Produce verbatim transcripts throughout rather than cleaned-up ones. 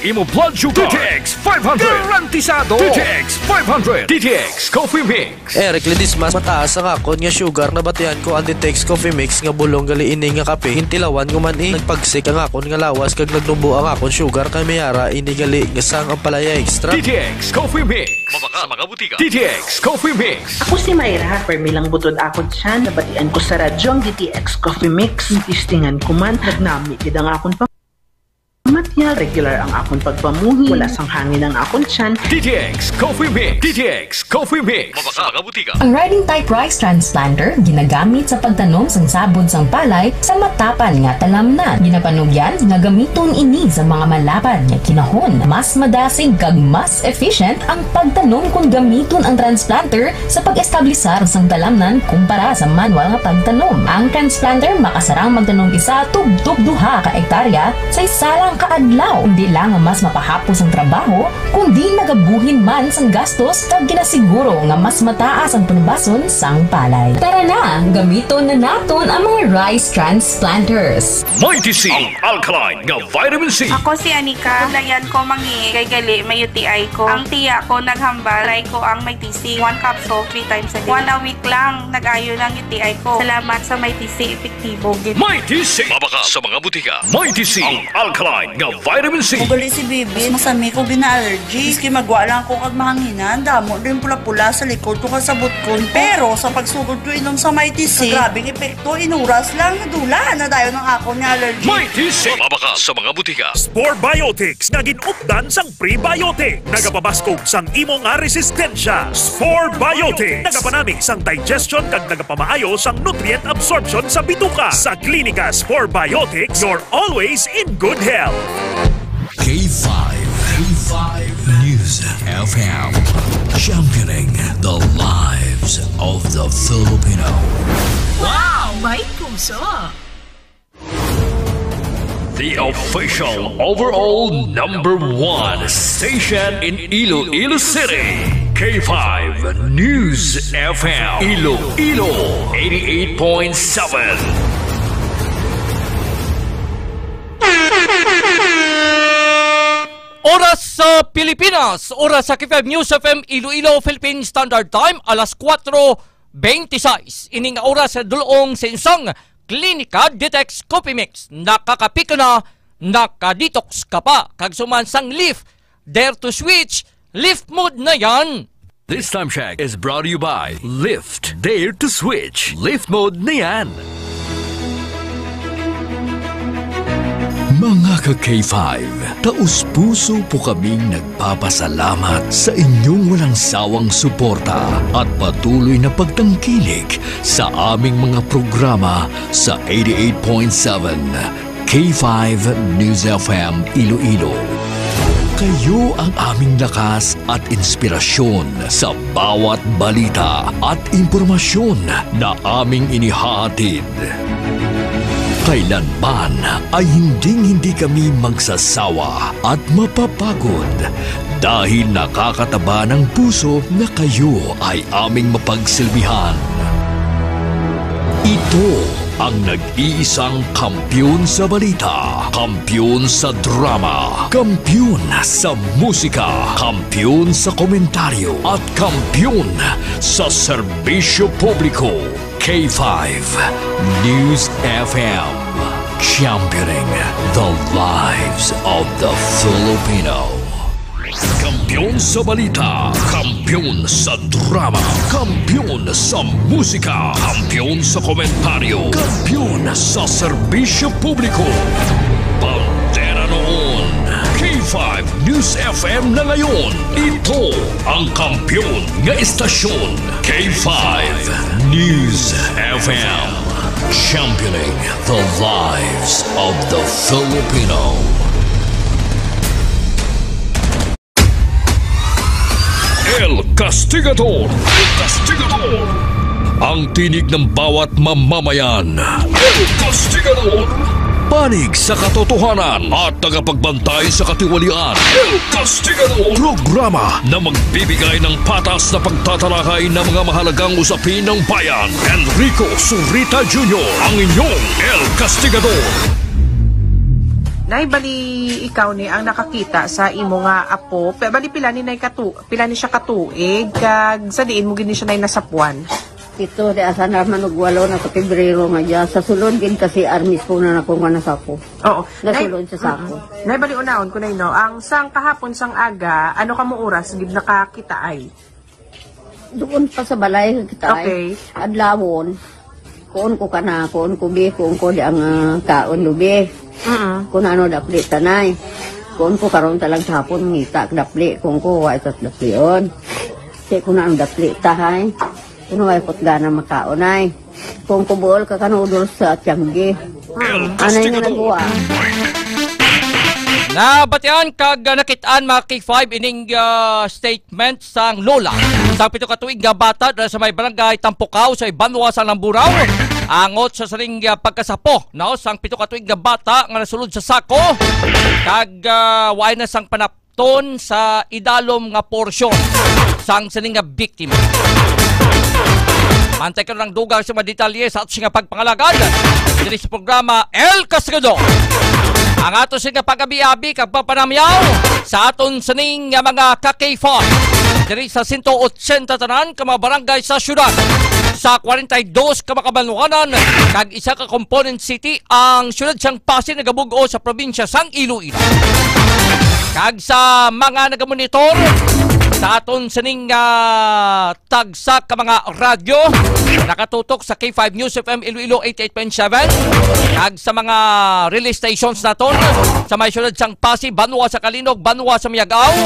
Imo blood sugar. D T X five hundred. Garantisado. D T X five hundred. D T X Coffee Mix. Eric Ledesma, mataas ang akon nga sugar. Nabatian ko ang D T X Coffee Mix nga bulong gali ini nga kape. Gintilawan ko man, eh. Nagpagsik ang akon nga lawas kag nagnubo ang akon sugar, kay may ara ini gali nga sang Ampalaya Extra. D T X Coffee Mix. Mabakal sa mga butika. D T X Coffee Mix. Ako si Myra, permi lang butod akon tiyan. Nabatian ko sa radyo ang D T X Coffee Mix. Testingan ko man, nagnami gid ang akon pamatyag. Regular ang akon pagpamuhi. Wala sang hangin ang akon tiyan. D T X Coffee Mix. D T X Coffee Mix. Mabakal sa mga butika. Ang Riding Type Rice Transplanter ginagamit sa pagtanom sang sabod sang palay sa matapan nga talamnan. Ginapanugyan nga gamiton ini sa mga malapad nga kinahon. Mas madasig kag mas efficient ang pagtanom kon gamiton ang transplanter sa pag-establisar sang talamnan kumpara sa manual nga pagtanom. Ang transplanter makasarang magtanom isa tubtob duha ka ektarya sa isa lang ka adlaw. Hindi lang nga mas mapahapos ang trabaho, kundi nagabuhin man sang gastos kag ginasiguro nga mas mataas ang panubason sang palay. Tara na, gamiton na naton ang mga rice transplanters. Mighty C, ang alkaline nga vitamin C. Ako si Anika. Nabudlayan ko mangihi kay gali may U T I ko. Ang tiya ko naghambal, try ko ang Mighty C. One capsule three times a day. One a week lang, nag-ayo na ang U T I ko. Salamat sa Mighty C, epektibo gid. Mighty C. Mabakal sa mga butika. Mighty C, ang alkaline nga vitamin C. Ugali si Bibi, masami ko gina-allergy. Miski magwa lang ko kag mahanginan, damo din pula-pula sa likod ko kag sa butkon ko. Pero sa pagsugod ko inom sa Mighty C, grabe ang epekto, inuras lang, nadula na dayon ang akon nga allergy. Mighty C. Mabakal sa mga butika. Spore Biotics nga gin-updan sang prebiotic. Nagapabaskog sang imo nga resistensya. Spore Biotics. Nagapanami sang digestion kag nagapamaayo sang nutrient absorption sa bituka. Sa Klinika Spore Biotics, you're always in good health. K five, K five News F M, championing the lives of the Filipino. Wow! May puso! The official overall number one station in Iloilo City, K five News F M, Iloilo, eighty-eight point seven. Oras sa Pilipinas, oras sa K five News F M Iloilo, Philippine Standard Time, alas kuwatro bente seis. Ini nga oras sa dulong sa insang Klinika Detox Coffee Mix. Nakakapi ka na, nakadetox ka pa. Kag suman sang Lift, Dare to Switch, Lift Mode na yan. This time check is brought to you by Lift, Dare to Switch, Lift Mode na yan. Mga ka K five, taus-puso po kaming nagpapasalamat sa inyong walang sawang suporta at patuloy na pagtangkilik sa aming mga programa sa eighty-eight point seven K five News F M Iloilo. Kayo ang aming lakas at inspirasyon sa bawat balita at impormasyon na aming inihahatid. Kailanman ay hinding-hindi kami magsasawa at mapapagod dahil nakakataba ng puso na kayo ay aming mapagsilbihan. Ito ang nag-iisang kampiyon sa balita, kampiyon sa drama, kampiyon sa musika, kampiyon sa komentaryo, at kampiyon sa serbisyo publiko. K five News F M, championing the lives of the Filipino. Kampiyon sa balita, kampiyon sa drama, kampiyon sa musika, kampiyon sa komentaryo, kampiyon sa serbisyo publiko. Bandera noon, K five News F M na ngayon. Ito ang kampiyon nga istasyon, K five News F M. Championing the lives of the Filipino. El Castigador. El Castigador. Ang tinig ng bawat mamamayan. El Castigador. Panig sa katotohanan at tagapagbantay sa katiwalian. El Castigador. Programa na magbibigay ng patas na pagtatalakay ng mga mahalagang usapin ng bayan. Enrico Zurita Junior, ang inyong El Castigador. Nay, bali ikaw ni ang nakakita sa imo nga apo. Pe-, bali pila ni nay katu-, pila ni siya katuig, kag sa diin mo gid ni siya nay nasapuan? Ito, di asa naman og walo na sa Pebrero nga dya. Sa sulod gid kasi armis po na nako nga nasapo. Oo. Nasulod sa sako. Mm. Nay, bali unahon ko na, no? Ang sang kahapon, sang aga, ano ka mo oras gid nakakita ay? Doon pa sa balay kita ay. Okay. Adlawon. Kuon ko kana, kuon ko bi, kuon ko di ang, ah, kaon lubi. Mm. Kung ano dapli tanay. Kuon ko karon talang sa hapon ngita dapli, kuon ko wa itas daplion. Kay kung ano dapli tahay. Kung wa ikot gana makaon ay. Kung kubuol ka ka noodles sa tiyanggi. El Anay nga Castigador. Nagwa. Nabatian kag, ah, nakit-an, mga K five, ining, ah, statement sang lola sang pito ka tuig nga bata dira sa may barangay Tampukaw sa Banwa sa Namburao, angot sa sining, ah, pagkasapo, no, sang pito ka tuig nga bata nga nasulod sa sako kag, ah, waay na sang panap ton sa idalom nga porsyon sang sini nga biktima. Mantay ka lang dugang sa mga detalye sa ato nga pagpangalagad diri sa programa El Castigador. Ang ato sini nga pag-abi-abi kag pagpanamyaw sa aton sining nga mga ka-K five diri sa sento otsenta tanan ka mga barangay sa syudad, sa kwarenta y dos ka mga kabanwanan kag isa ka component city ang siyudad sang Pasig nagabug-o sa probinsya sang Iloilo. Kag sa mga nagamonitor sa aton sining, ah, tagsa ka mga radyo, nakatutok sa K five News F M Iloilo eighty-eight point seven, kag sa mga relay stations naton sa may siyudad sang Pasig, banwa sa Calinog, banwa sa Miagao,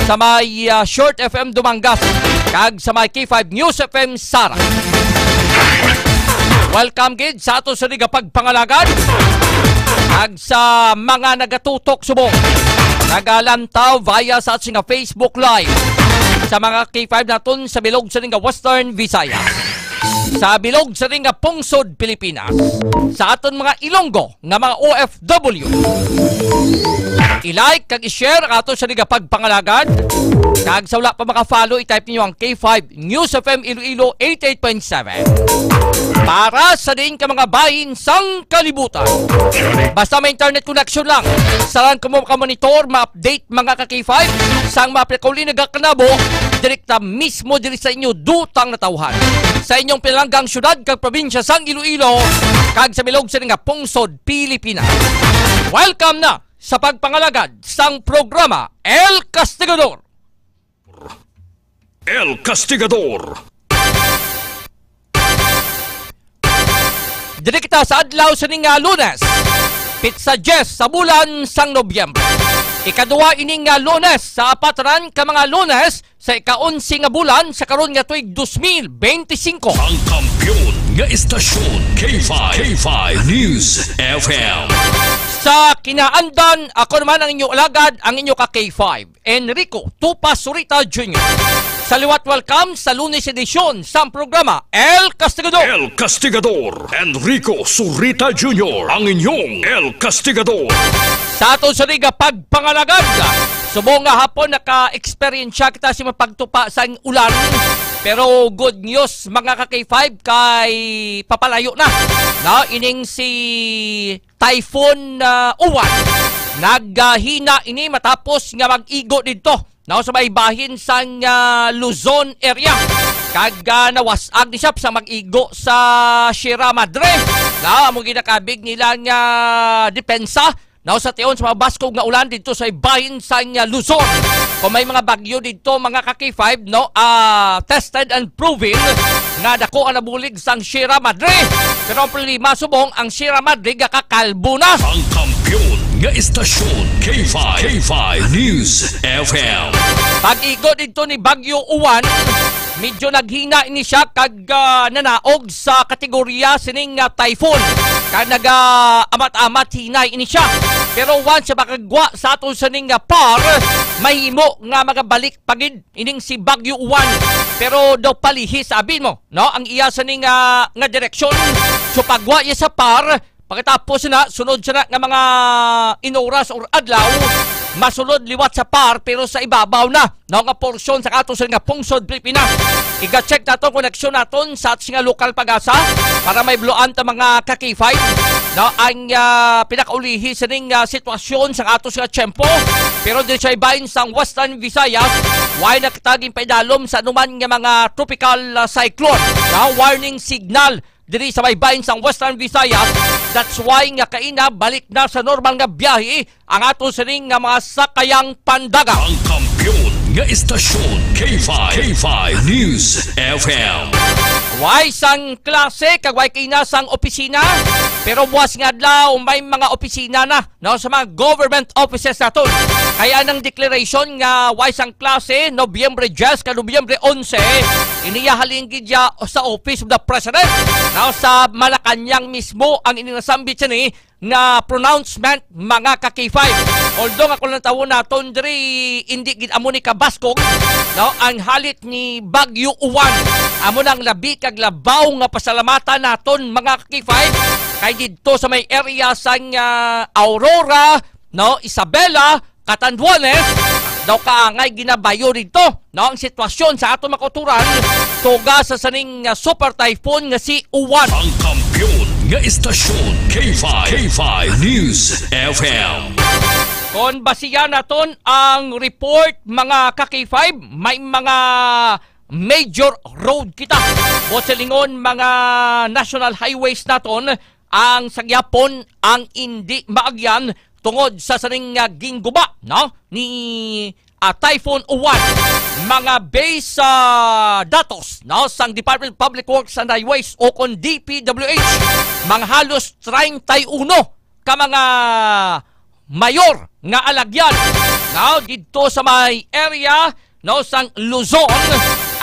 sa may, ah, Short F M Dumangas, kag sa may K five News F M Sara. Welcome gid sa ato sa nga pagpangalagad. Kag sa mga nagatutok subong, nagalantaw via sa ato nga Facebook Live sa mga K five naton sa bilog sa nga Western Visayas, sa bilog sa nga pungsod Pilipinas, sa aton mga Ilonggo nga mga O F W. I-like kag i-share ang ato sa nga pagpangalagad. Kag sa wala pa maka-follow, i-type ninyo ang K five News F M Iloilo eighty-eight point seven. Para sa diin ka mga bahin sang kalibutan. Basta may internet connection lang, sa lang kamo makamonitor, ma-update, mga ka-K five, sang mga pinakauli nagakanabo, direkta mismo diri sa inyo dutang natawhan, sa inyong pinalanggang syudad kag probinsya sang Iloilo, kag sa bilog sa nga pungsod Pilipinas. Welcome na sa pagpangalagad sang programa El Castigador. El Castigador. Diri kita sa adlaw sa ning, ah, Lunes, pitsa diyes sa bulan sang Nobyembre. Ikaduha ining, ah, Lunes sa apat ran ka mga Lunes sa ika-onse nga bulan sa karon nga tuig dos mil bente singko. Ang kampiyon nga istasyon, K five, K five News F M. Sa kinaandan, ako naman ang inyo alagad, ang inyo ka K five, Enrico Tupa Surita Junior. Sa liwat, welcome sa Lunes edisyon sang programa El Castigador. El Castigador, Enrico Surita Junior, ang inyong El Castigador. Sa aton sa liga pagpangalagad, subong nga hapon naka-eksperyensya kita sa mga pagtupa sang ulan. Pero good news, mga ka-K five, kay papalayo na, no, ining si Typhoon, ah, Uwan. Naghina ini matapos nga mag-igo didto, no, sa may bahin sang, ah, Luzon area. Kag, ah, nawas-ag ni siya sa mag-igo sa Sierra Madre. No, amo ginakabig nila nga depensa, no, sa tion sa mga baskog nga ulan didto sa bahin sang, ah, Luzon. Kung may mga bagyo didto, mga ka-K five, no, ah, tested and proven nga dako ang nabulig sang Sierra Madre. Pero ang problema, subong, ang Sierra Madre gakakalbo na. Ang kampiyon nga istasyon, K five, K five News F M. Pag-igo didto ni Bagyo Uwan, medyo naghina ini siya kag, ah, nanaog sa kategorya sining, ah, typhoon. Kag naga-amat-amat hinay ini siya. Pero once makagwa sa aton sining, ah, par, mahimo nga magabalik pa gid ining si Bagyo Uwan. Pero daw palihis, abi mo, no? Ang iya sining, ah, nga direksyon. So, pagwa iya sa par, pagkatapos na, sunod siya na nga mga inoras or adlaw, masulod liwat sa par, pero sa ibabaw na, no, nga porsyon sa ato sa nga pungsod Pilipinas. Iga-check nato ang koneksyon naton sa ato nga lokal pag-asa para may bloan ta mga ka-K five. no, ang, ah, pinakaulihi sining, ah, sitwasyon sa ato nga tiyempo. Pero diri sa ibahin sang Western Visayas, way nakita ginpaidalom sa anuman nga mga tropical, ah, cyclone. No, warning signal diri sa may bahin sang Western Visayas. That's why nga kaina balik na sa normal nga biyahe ang ato sining nga mga sakayang pandagat. Ang kampiyon nga istasyon, K five, K five News F M. Way sang klase kag way kaina sang opisina, pero buwas nga adlaw may mga opisina na, no, sa mga government offices naton. Kaya ang declaration nga way sang klase, Nobyembre diyes ka Nobyembre onse, iniya halin gid ya sa Office of the President, no, sa Malacañang mismo ang ininasambit siya ni nga pronouncement, mga ka-K five. Although nga kung lantawon naton diri, indi gid amo ni kabaskog, no, ang halit ni Bagyo Uwan. Amo nang labi kag labaw nga pasalamatan naton, mga ka-K five, kay didto sa may area sang, ah, Aurora, no, Isabela, Catanduanes, daw kaangay ginabayo didto, no, ang sitwasyon sa aton mga kauturan, tuga sa sining, ah, super typhoon nga si Uwan. Ang kampiyon nga istasyon, K five, K five News F M. Kon basihan naton ang report, mga ka-K five, may mga major road kita. Buot silingon, mga national highways naton, ang sa gihapon ang indi maagyan tungod sa sining nga gingguba, no, ni, ah, Typhoon Uwan. Mga base sa datos, no, sang Department of Public Works and Highways o kon D P W H, mga halos treinta y uno ka mga mayor nga alagyan, no, didto sa may area, no, sang Luzon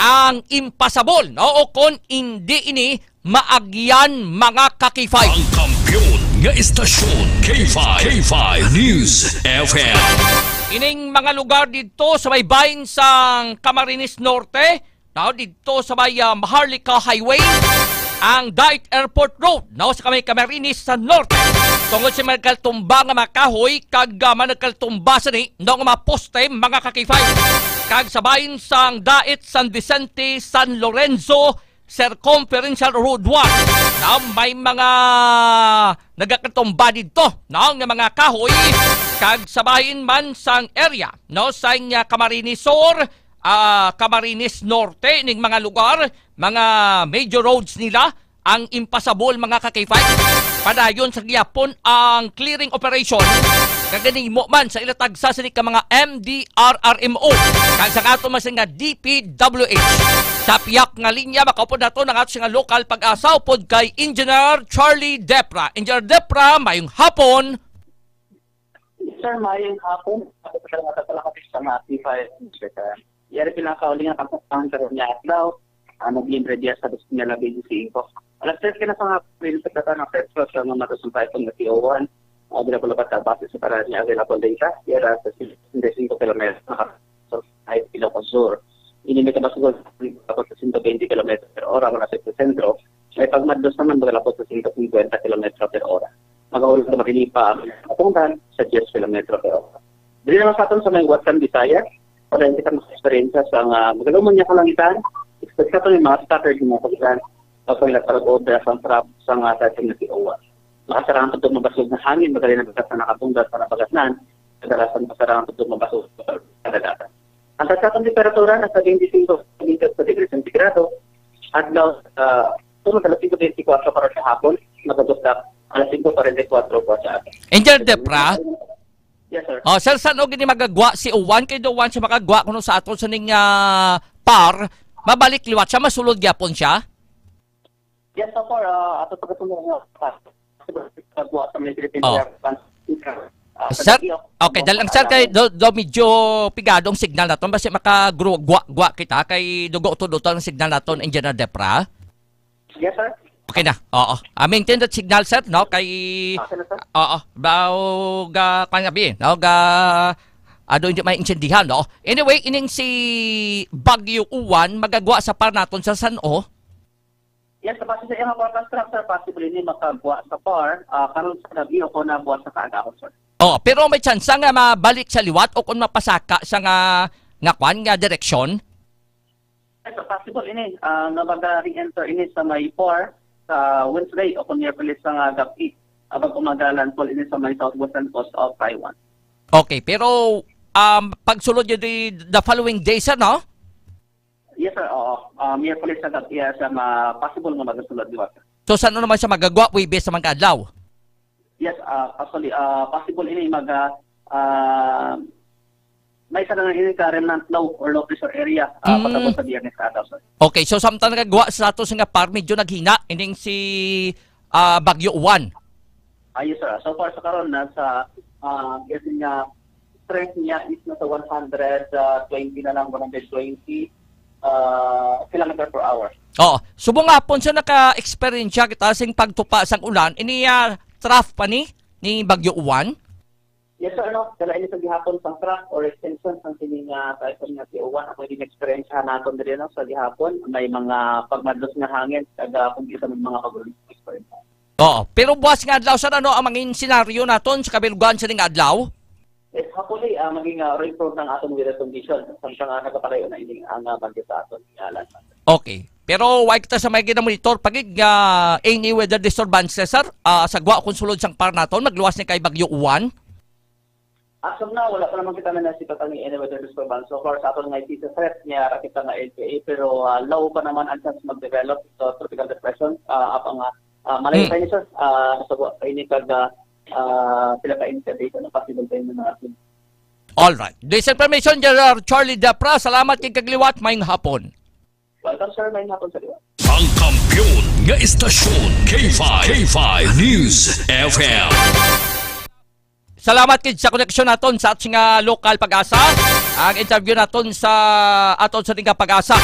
ang impasabol, no, o kon indi ini maagyan, mga ka-K five. Ang kampiyon nga istasyon, K five, K five News F M. Ining mga lugar didto sa may bahin sang Camarines Norte, no, didto sa may, ah, Maharlika Highway, ang Dait Airport Road, no, sa kamay Camarines sa Norte. Tungod sa mga nagkaltumba nga mga kahoy, kag, ah, mga nagkaltumba sa ni, no, nga mga poste, mga ka-K five. Kag sa bahin sang Dait, San Vicente, San Lorenzo, Circumferential Road one, na may mga nagakatumba didto, no, nga mga kahoy, kag sa bahin man sang area, no, sa inya Camarines Sur, ah, Camarines Norte, ning mga lugar, mga major roads nila, ang impasabol, mga ka-K five. Padayon sa gihapon ang clearing operation nga ginhimo man sa ila tagsa sini ka mga M D R R M O kag sa ato man sini nga D P W H. Sa piyak nga linya, makaupod nato ang ato nga lokal pag-asa upod kay Engineer Charlie Depra. Engineer Depra, mayong hapon. Sir, mayong hapon. Ako pa lang sa mga P five, Mister Karen. Yari pinakauling ang kapustangan karon nga adlaw. Ah, Nobyembre diyes sa dos mil bente singko. Alas tres ka na sa nga pwede sa kata ng Petro sa mga matos ng typhoon na T O one. Ah, bila ko labat ka base sa para niya available data. Yara sa sesenta y cinco kilometro. Naka-, sa ay, Ilocos Sur. Ini may kabasol sa sesenta y cinco kilometro per hora, wala sa sentro. May pagmadlos naman, magalapot sa sesenta y cinco kilometro per hora. Magaulan sa Marinipa ang katungdan sa diyes kilometro per hora. Dili naman sa aton sa may Western Visayas, wala kita mga eksperyensya sa nga magalumon niya kalangitan, expect sa aton yung mga scattered nga mga kalangitan, pagpangilap para obra sa trap sa nga sa ating nag-iuwa. Makasarang ang pagdumabasog na hangin, magaling na batas na nakatungdan sa nabagasnan, kadalasan makasarang ang pagdumabasog sa kadalasan. Ang taas sa temperatura nasa twenty-five sa degree centigrado, adlaw, ah, sunod alas singko bente kwatro para sa hapon, magagusdak alas singko kwarenta y kwatro po sa atin. Engineer Depra? Yes, sir. Oh, sir, san-o gini magagwa si Uwan? Kay daw once siya makagwa kuno sa aton sa ning, ah, par, mabalik liwat siya, masulod gyapon siya? Yes, sir, ah, ato pagkatulungan. Magagwa sa may Philippine Oh. Air Transport. Ah, Sir? sa Baguio. Okay, dahil ang sir kay do, do medyo pigado ang signal naton, basi makagwa-gwa kita kay dugo to duto ang signal naton, Engineer Depra. Yes, sir. Okay na. Oo. Ah, maintain that signal, sir, no? Kay Okay na, sir. Oo, bao ga kwan nga bi, no? Ga ado hindi may intindihan, no? Anyway, ining si Bagyo Uwan magagwa sa par naton sa san-o? Yes, sa base sa iyang forecast, sir, possible ini makagwa sa par, ah, karon sa gabi o kung nabuwas sa kaagahon, sir. Oh, pero may tsansa nga mabalik sa liwat o kung mapasaka sa nga, nga kwan, nga direksyon? Yes, sir, possible ini, ah, nga mag-re-enter ini sa may par sa Wednesday o kung Miyerkules sa nga gabi. Abang umaga, landfall ini sa may southwestern coast of Taiwan. Okay, pero, um, pagsulod yun di the following day, sir, no? Yes, sir. Oo. Um, Miyerkules sa gab-, iya siya ma-, possible nga magasulod liwat. So, saan naman siya magagwa? Webes sa mga adlaw? Yes, ah, actually, ah, possible ini mag, ah, ah, may isa na ini ka remnant low or low pressure area, ah, Mm. pagkabot sa Biyernes ata, sir. Okay, so samtang nagagwa sa ato nga par, medyo naghina ining si, ah, Bagyo Uwan. Ah, yes, sir. So far sa karon, nasa, ah, guessing nga strength niya is nasa one hundred twenty na lang, one hundred twenty, ah, kilometer per hour. Oo. Subong nga hapon sa naka-experience kita sing pagtupa sang ulan, ini, ah, trough pa ni, ni Bagyo Uwan? Yes, sir, no? Dala ini sa gihapon sang trough or extension sang kini nga typhoon nga si Uwan. Ako din experience naton diri, no, sa gihapon. May mga pagmadlos nga hangin, kag, ah, kung isa may mga pag-ulan experience. Oo. Pero buwas nga adlaw, sir, ano ang mangin senaryo naton sa kabilugan sining adlaw? Yes, hopefully, ah, maging, ah, rainprone ang aton weather condition. Samtang, ah, nagapalayo na ini ang, ah, bagyo sa aton, ah, land. Okay. Pero why kita sa may ginamonitor? Pagig, ah, any weather disturbances, sir? Ah, sa gwa kung sulod sang par naton, magluwas ni kay Bagyo Uwan? As of now, wala pa naman kita na nasipatan ni any weather disturbance. So far, sa aton nga isa threat niya, ra kita nga L P A, pero, ah, low pa naman ang chance mag-develop sa tropical depression. Ah, apang, ah, ah, malayo Hmm. pa ini, sir. Ah, sa gwa pa ini kag, ah, ah, pila ka inch a day, ano, possible pa ini na natin. Alright. This information, General Charlie Depra. Salamat kay kagliwat. Mayong hapon. Welcome, sir. Mayong hapon sa liwat. Ang kampiyon nga istasyon, K five, K five News F M. Salamat kid sa koneksyon naton sa aton nga lokal Pag-asa. Ang interview naton sa aton sa nga Pag-asa,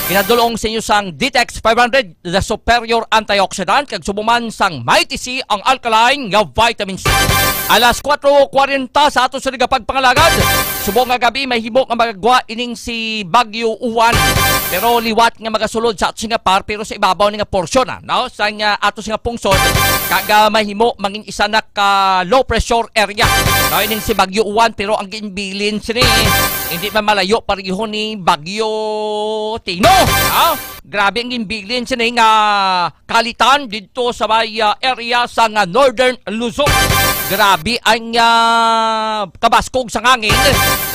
ginadulong sa inyo sang Detox five hundred, the superior antioxidant, kag subong man sang Mighty C, ang alkaline nga vitamin C. Alas kuwatro kwarenta sa aton sa nga pagpangalagad. Subong nga gab-i, mahimo nga magagwa ining si Bagyo Uwan. Pero liwat nga magasulod sa aton nga par, pero sa ibabaw ni nga porsyon, ah, no? Sa nga aton nga pungsod, kag, ah, mahimo mangin isa na ka low pressure area. No, ining si Bagyo Uwan, pero ang ginbilin sini, hindi man malayo pareho ni Bagyo Tino, no? Grabe ang ginbilin sini nga kalitan didto sa may, ah, area sa nga Northern Luzon. Grabe ang, ah, kabaskog sa hangin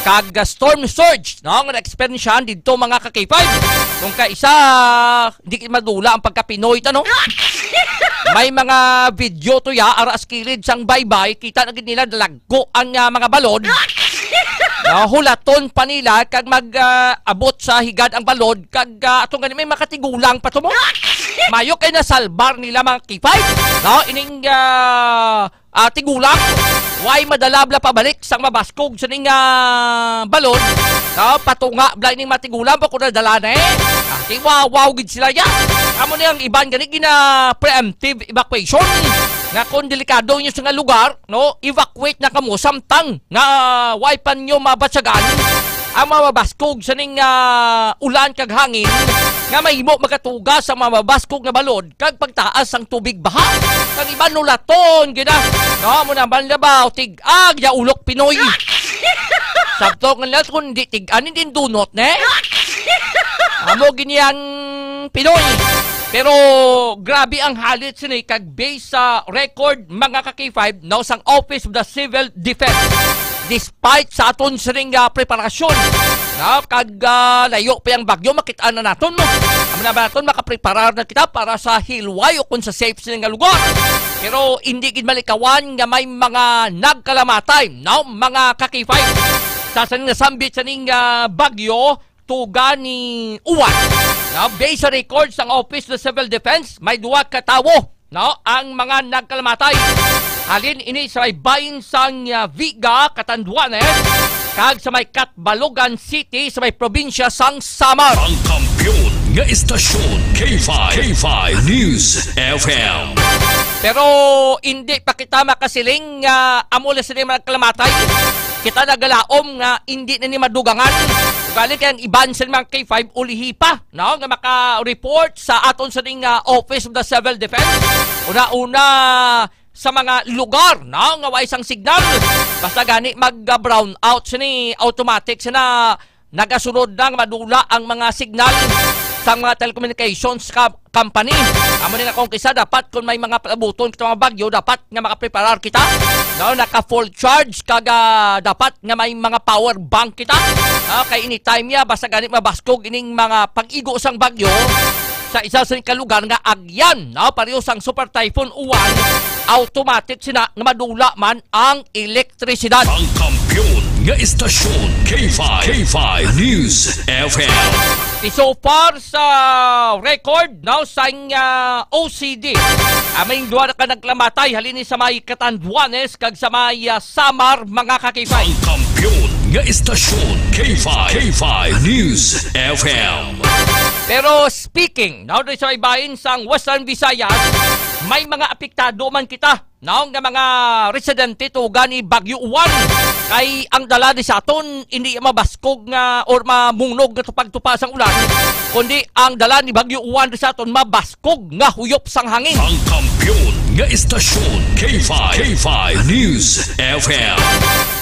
kag storm surge, no, nga na-eksperyensyahan didto, mga ka-K five. Kung kaisa, di madula ang pagka-Pinoy ta, no? May mga video to ya, ara sa kilid sang baybay, kita na gid nila dalag ko ang, ah, mga balod. No, hulaton pa nila kag mag, ah, abot sa higad ang balod kag, ah, atong gani may makatigulang pa to mo. Mayo kay nasalbar nila, mga K five. No, ining, ah, ah, tigulang. Why madala bla pabalik sang mabaskog sa ning, ah, balod? No, patunga bla ining matigulang pa ko nadala na eh. Ah, tiwawaw gid sila ya. Amo ni ang iban gani gina preemptive evacuation. Nga kung delikado inyo sa nga lugar, no, evacuate na kamo samtang nga way pa ninyo mabatyagan ang mga mabaskog sa ning, ah, ulan kag hangin nga mahimo magatuga sa mga mabaskog nga balod kag pagtaas sang tubig baha. Kag iban nulaton gid na. No, mo naman na ba, tig-ag ya ulok Pinoy. Sabto nga nila kung di tig-an, hindi dunot, ne? Amo gini ang Pinoy. Pero grabe ang halit sini kag based sa record, mga ka-K five, no, sang Office of the Civil Defense. Despite sa aton sining, ah, preparasyon, no, kag, ah, layo pa ang bagyo, makit-an na naton, no? Amo na ba naton, makapreparar na kita para sa hilway o kung sa safe sini nga lugar. Pero hindi gid malikawan nga may mga nagkalamatay, no, mga ka-K five. Sa sining nasambit sining, ah, bagyo, tuga ni Uwan. Now, based sa record sang Office of Civil Defense, may duha ka tawo, no, ang mga nagkalamatay. Halin ini sa may bahin sang, ah, Viga, Catanduanes, kag sa may Catbalogan City, sa may probinsya sang Samar. Ang kampiyon nga istasyon, K five, K five News F M. Pero hindi pa kita makasiling nga amo lang sila mga nagkalamatay. Kita nagalaom nga hindi na ni madugangan. Ugali kay ang iban sa mga K five ulihi pa, no, nga maka-report sa aton sa ning, ah, Office of the Civil Defense. Una-una sa mga lugar, no, nga way sang signal. Basta gani mag, ah, brown out sini automatic sina nagasunod na nga madula ang mga signal. sang mga telecommunications ka-, company. Amo ni nga kung kisa dapat kung may mga palabuton kita mga bagyo, dapat nga makapreparar kita. No, naka full charge kag, ah, dapat nga may mga power bank kita. Ah, kay anytime ya, basta gani mabaskog ining mga pag-igo sang bagyo sa isa sa ka lugar nga agyan, no, pareho sang Super Typhoon Uwan, automatic sina nga madula man ang elektrisidad. Ang kampiyon nga istasyon, K five, K five News F M. So far sa record, no, sang, ah, O C D, aming duha na ka naglamatay halin ni sa may Catanduanes kag sa may, ah, Samar, mga ka-K five. Ang kampiyon nga istasyon, K five, K five News F M. Pero speaking, no, diri sa may bahin sang Western Visayas, may mga apektado man kita, no, nga mga residente tuga ni Bagyo Uwan. Kay ang dala ni sa aton, hindi mabaskog nga or mamungnog nga tupag-tupa sang ulan, kundi ang dala ni Bagyo Uwan ni sa aton mabaskog nga huyop sang hangin. Ang kampiyon nga istasyon, K five, K five News F M.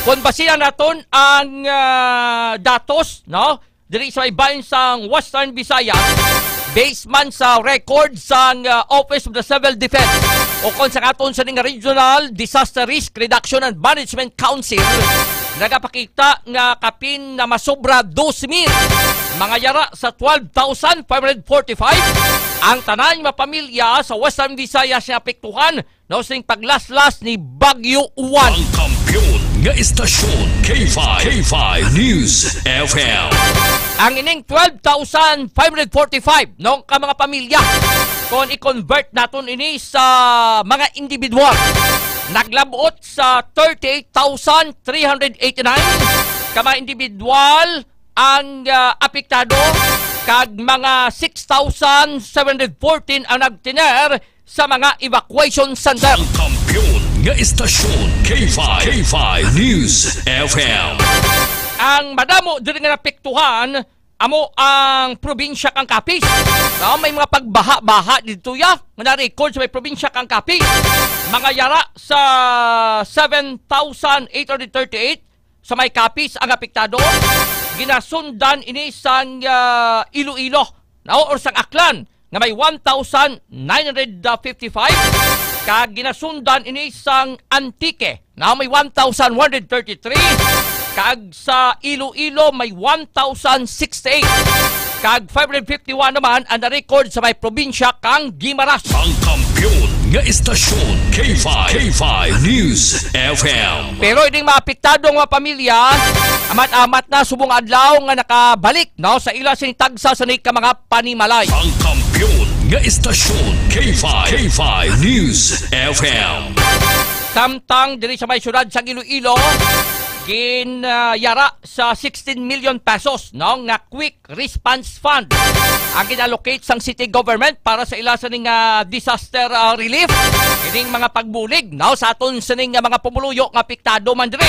Kung basihan naton ang, ah, datos, no, diri sa ibahin sang Western Visayas, based man sa record sang, ah, Office of the Civil Defense o kon sa aton sining Regional Disaster Risk Reduction and Management Council, nagapakita nga kapin na masobra dose mil, mga yara sa twelve thousand five hundred forty-five ang tanan nga pamilya sa Western Visayas nga apektuhan, no, sing paglaslas ni Bagyo Uwan. Ang kampiyon nga istasyon, K five, K five News F M. Ang ining twelve thousand five hundred forty-five, no, ka mga pamilya, kung i-convert naton ini sa mga individual, naglabot sa thirty-eight thousand three hundred eighty-nine ka mga individual ang, ah, apektado, kag mga six thousand seven hundred fourteen ang nagtener sa mga evacuation center. Ang kampiyon nga istasyon, K five, K five News F M. Ang madamo diri nga napektuhan amo ang probinsya kang Capiz. No, may mga pagbaha-baha dito ya nga na-record sa may probinsya kang Capiz. Mga yara sa seven thousand eight hundred thirty-eight sa may Capiz ang apektado. Ginasundan ini sang, ah, Iloilo, no, or sang Aklan nga may one thousand nine hundred fifty-five, kag ginasundan ini sang Antique, no, may one thousand one hundred thirty-three, kag sa Iloilo may one thousand sixty-eight, kag five hundred fifty-one naman ang na-record sa may probinsya kang Guimaras. Ang kampiyon nga istasyon, K five, K five News F M. Pero ining mga apektado nga mga pamilya, amat-amat na subong adlaw nga nakabalik, no, sa ila sini tagsa sa ni ka mga panimalay. Ang kampiyon nga istasyon, K five, K five News F M. Samtang diri sa may syudad sa Iloilo, gin, ah, yara sa sixteen million pesos, no, nga quick response fund ang gin-allocate sang city government para sa ila sa ning, ah, disaster, ah, relief. Ining mga pagbulig, no, sa aton sining, ah, mga pumuluyo nga apektado man diri,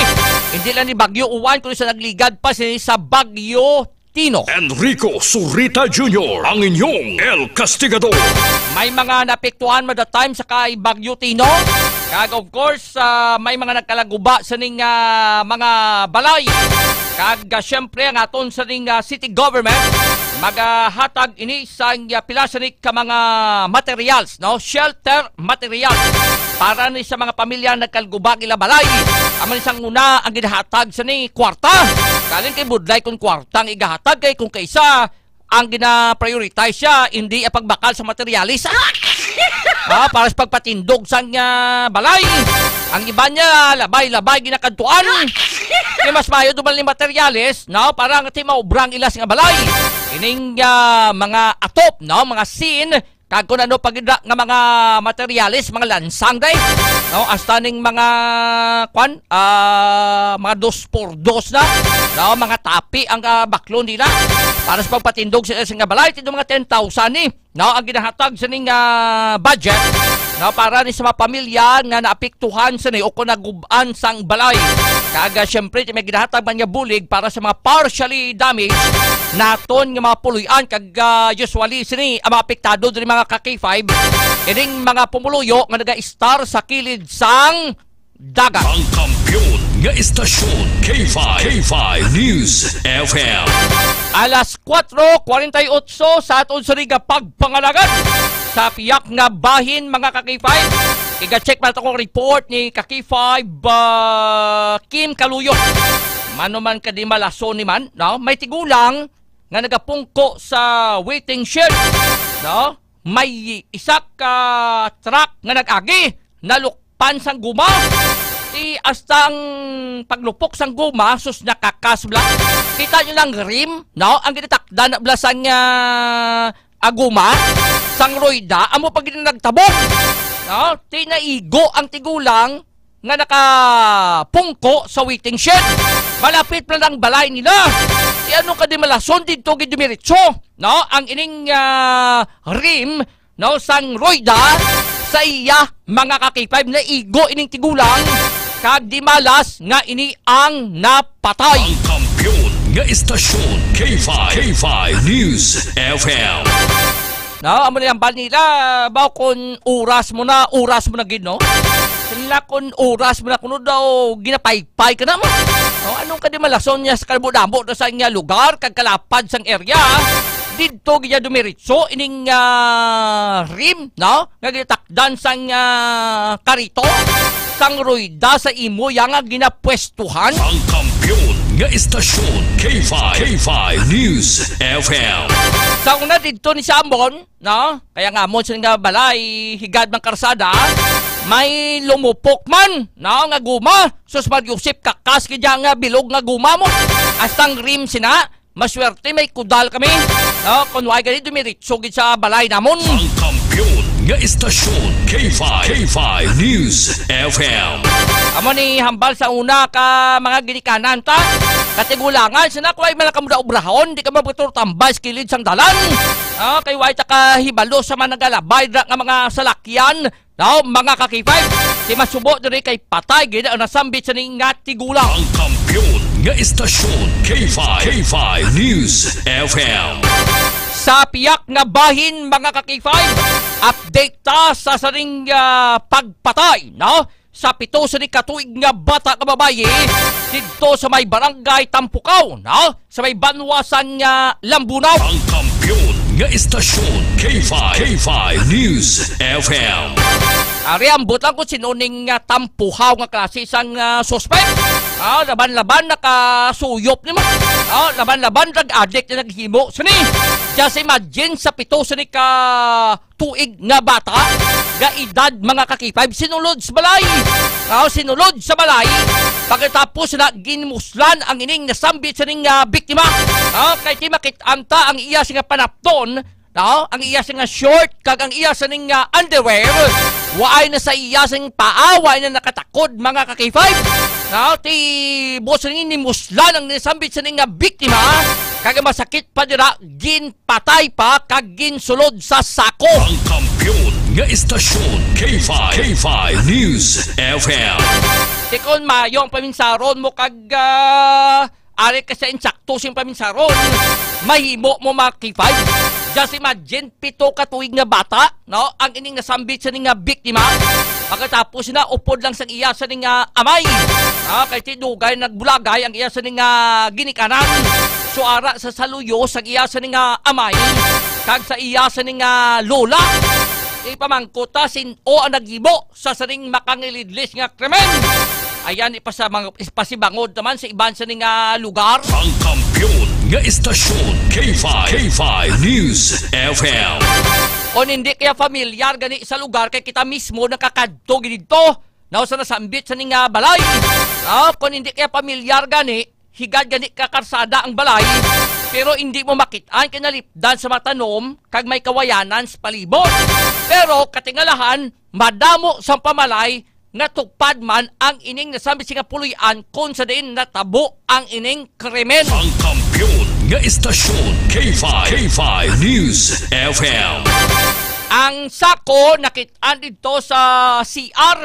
hindi lang ni Bagyo Uwan, kundi sa nagligad pa sini sa Bagyo Tino. Enrico Zurita Junior, ang inyong El Castigador. May mga napiktuhan man that time sa kay Bagyo Tino. Kag of course, ah, may mga nagkalaguba sining, ah, mga balay. Kag, ah, syempre, ang aton sining, ah, city government magahatag ini sang, ah, pila sini ka mga materials, no? Shelter materials para ni sa mga pamilya nagkalguba ang ila balay. Amo ni sang una ang ginahatag sini kwarta. Galing kay budlay kung kwarta ang igahatag kay kung kaisa ang gina-prioritize siya, hindi ang pagbakal sa materyales. Ah, para sa pagpatindog sang, ah, balay. Ang iba niya, labay-labay ginakadtuan. Kaya mas maayo duman ni materyales, no? Para nga ti maubra ang ilas nga balay. Ining, ah, mga atop, no? Mga sin, kag kung ano pa gid nga mga materyales, mga lansang day. No, hasta ning mga, kwan, ah, mga dos por dos na. No, mga tapi ang, ah, baklon nila. Para sa pagpatindog sa, sa nga balay, tindog mga ten thousand ni. No, ang ginahatag sa ning, ah, budget, no, para ni sa mga pamilya nga naapektuhan sa ni o kung nagub-an sang balay. Kag, ah, syempre, may ginahatag man nga bulig para sa mga partially damaged naton nga mga puloy-an kag, ah, usually sini ang mga apektado diri mga ka K five. Ining mga pumuluyo nga naga-estar sa kilid sang dagat. Ang kampiyon nga istasyon, K five, K five News F M. Alas kuwatro kwarenta y otso sa aton sa liga pagpangalagan sa piyak nga bahin, mga ka-K five. Iga-check man akong report ni ka-K five, ah, Kim Kaluyo. Mano man ka di malason ni man, no? May tigulang nga nagapungko sa waiting shed, no? May isa ka truck nga nag-agi, nalukpan sang guma. Ti hasta ang paglupok sang guma, sus, nakakas bala. Kita nyo lang rim, no? Ang ginatakdan na bala sang, ah, ah, guma, sang rueda, amo pa gid ang nagtabog. No? Ti naigo ang tigulang nga nakapungko sa waiting shed. Malapit na lang balay nila. Ti ano ka di malason didto gid dumiretso, no? Ang ining, ah, rim, no, sang rueda sa iya, mga ka-K five, naigo ining tigulang kag di malas nga ini ang napatay. Ang kampiyon nga istasyon, K five, K five News F M. No, amo na ang bal nila, baw kun oras mo na, oras mo na gid, no? Sila kun oras mo na, kuno daw ginapaypay ka na mo. No, anong ka di malason niya sa kalbo-damo na sa nga lugar, kag kalapad sang area? Didto gid dumiritso ining, ah, rim, no? Nga ginatakdan sang, ah, karito, sang rueda sa imo yang nga ginapwestuhan. Ang kampiyon nga istasyon, K five, K five News F M. Sa una didto ni Samon, no? Kaya nga mo sila nga balay, higad ng karsada, may lumupok man, no? Nga guma, sus, Mar Yusip, kakas gid nga bilog nga guma mo. Hasta ang rim sina, maswerte may kudal kami, no? Kung wala gani, dumiritso gid sa balay namon. Ang kampiyon nga istasyon, K five, K five News F M. Amo ni hambal sa una ka mga ginikanan ta. Katigulangan, sina kuway man ka muda obrahon, di ka magpaturo tambay sa kilid sang dalan. Ah, kay way ta kahibalo sa mga nagalabay dira nga mga salakyan. Now, mga ka-K five, ti masubo diri kay patay gid ang nasambit sa ning nga tigulang. Ang kampiyon nga istasyon, K five, K five News F M. Sa piyak nga bahin, mga ka-K five, update ta sa saring, ah, pagpatay, no? Sa pito sa ni katuig nga bata nga babayi didto sa may barangay Tampukaw, no? Sa may banwa sang, ah, Lambunao. Ang kampiyon nga istasyon, K five, K five News F M. Ari, ambot lang kung sino ning, ah, tampuhaw nga klase sang, ah, suspek. Ah, laban-laban nakasuyop nimo. Ah, laban-laban drug addict na naghimo. Sini, just imagine sa pito sa ni ka tuig nga bata nga edad, mga ka-K five, sinulod sa balay. Ah, sinulod sa balay. Pagkatapos na ginmuslan ang ining nasambit sa ning, ah, biktima. Ah, kay ti makit-an ta ang iya sing panapton, no? Ang iya sing short kag ang iya sing, ah, underwear. Waay na sa iya sing paa, waay na nakatakod, mga ka-K five. No? Ti buot siling nimuslan ang nasambit sa ning, ah, biktima. Kag masakit pa dira, gin patay pa kag ginsulod sa sako. Ang kampiyon nga istasyon, K five, K five News F M. Tikon mayo ang paminsaron mo kag, ah, ari ka sa insakto sing paminsaron. Mahimo mo, mga K five. Just imagine, pito ka tuig nga bata, no? Ang ining nasambit sa ning nga biktima. Pagkatapos na, upod lang sang iya sa ning nga amay. Ah, kay ti dugay nagbulagay ang iya sa ning nga ginikanan. Suara sa saluyo sang iya sa ning nga amay kag sa iya sa ning nga lola. Ipamangkot ta sin-o ang naghimo sa saring makangilidlis nga krimen. Ayan, ipasabang-, ipasibangod naman sa iban sa ning nga lugar. Ang kampiyon nga istasyon, K five, K five News F M. Kung hindi kaya familiar gani sa lugar, kay kita mismo nakakadto gid didto, no, sa nasambit sa ning, ah, balay. Ah, kung hindi kaya pamilyar gani, higad gani ka karsada ang balay, pero hindi mo makit-an kay nalipdan sa mga tanom kag may kawayanan sa palibot. Pero katingalahan, madamo sang pamalay nga tupad man ang ining nasambit sa nga puloy-an kon sa diin natabo ang ining krimen. Ang kampiyon nga istasyon, K five, K five News F M. Ang sako nakit-an didto sa C R.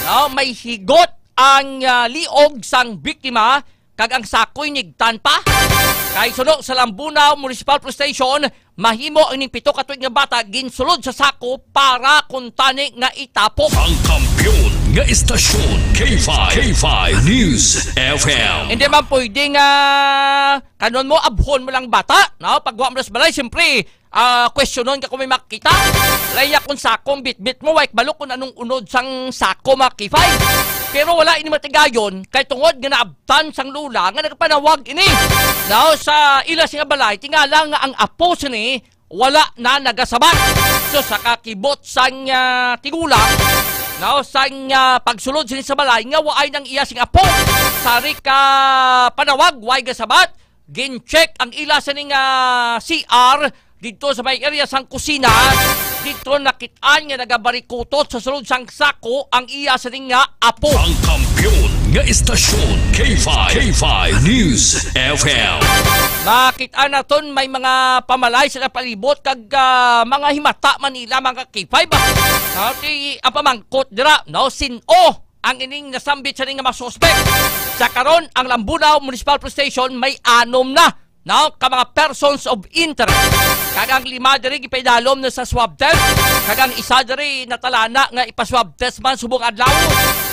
No, may higot ang, ah, liog sang biktima kag ang sakoy nigtan pa. Kay suno sa Lambunao Municipal Police Station, mahimo ining pito ka tuig nga bata ginsulod sa sako para kuntani nga itapok. Ang kampiyon nga istasyon, K five, K five News F M. Hindi man pwede nga kanon mo, abhon mo lang bata, no? Pagwa mo sa balay, siyempre, ah, questionon ka kung may makita. Laya kung sakong bitbit mo, way kabalo kung anong unod sang sako, mga K five. Pero wala ini matigayon, kay tungod nga naabtan sang lula nga nagpanawag ini, no, sa ila sing balay, tingala nga ang apo sini wala na nagasabat. So, sa kakibot sang, ah, tigulang, no, sang, ah, pagsulod sini sa balay nga waay nang iya sing apo. Sari ka panawag, way gasabat, gin-check ang ila sining, ah, C R didto sa may area sang kusina. Didto nakit-an nga nagabarikutot sa sulod sang sako ang iya sining nga apo. Ang kampiyon nga istasyon, K five, K five News F M. Makita naton may mga pamalay sa palibot kag, ah, mga himata man nila, mga K five, ah. Ah, ti, ang pamangkot dira, no, sin-o ang ining nasambit sa nga mga suspek. Sa karon, ang Lambunao Municipal Police Station may anom na, no, ka mga persons of interest. Kag ang lima diri gipaidalom na sa swab test, kag ang isa diri natalana nga ipa-swab test man subong adlaw,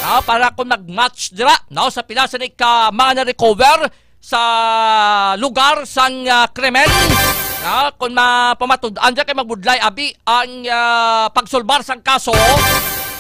no, para kung mag-match dira, no, sa pila sa ni ka mga na-recover sa lugar sang, ah, krimen. Ah, kung mapamatud-an dyan kay mabudlay abi ang, ah, pagsulbar sang kaso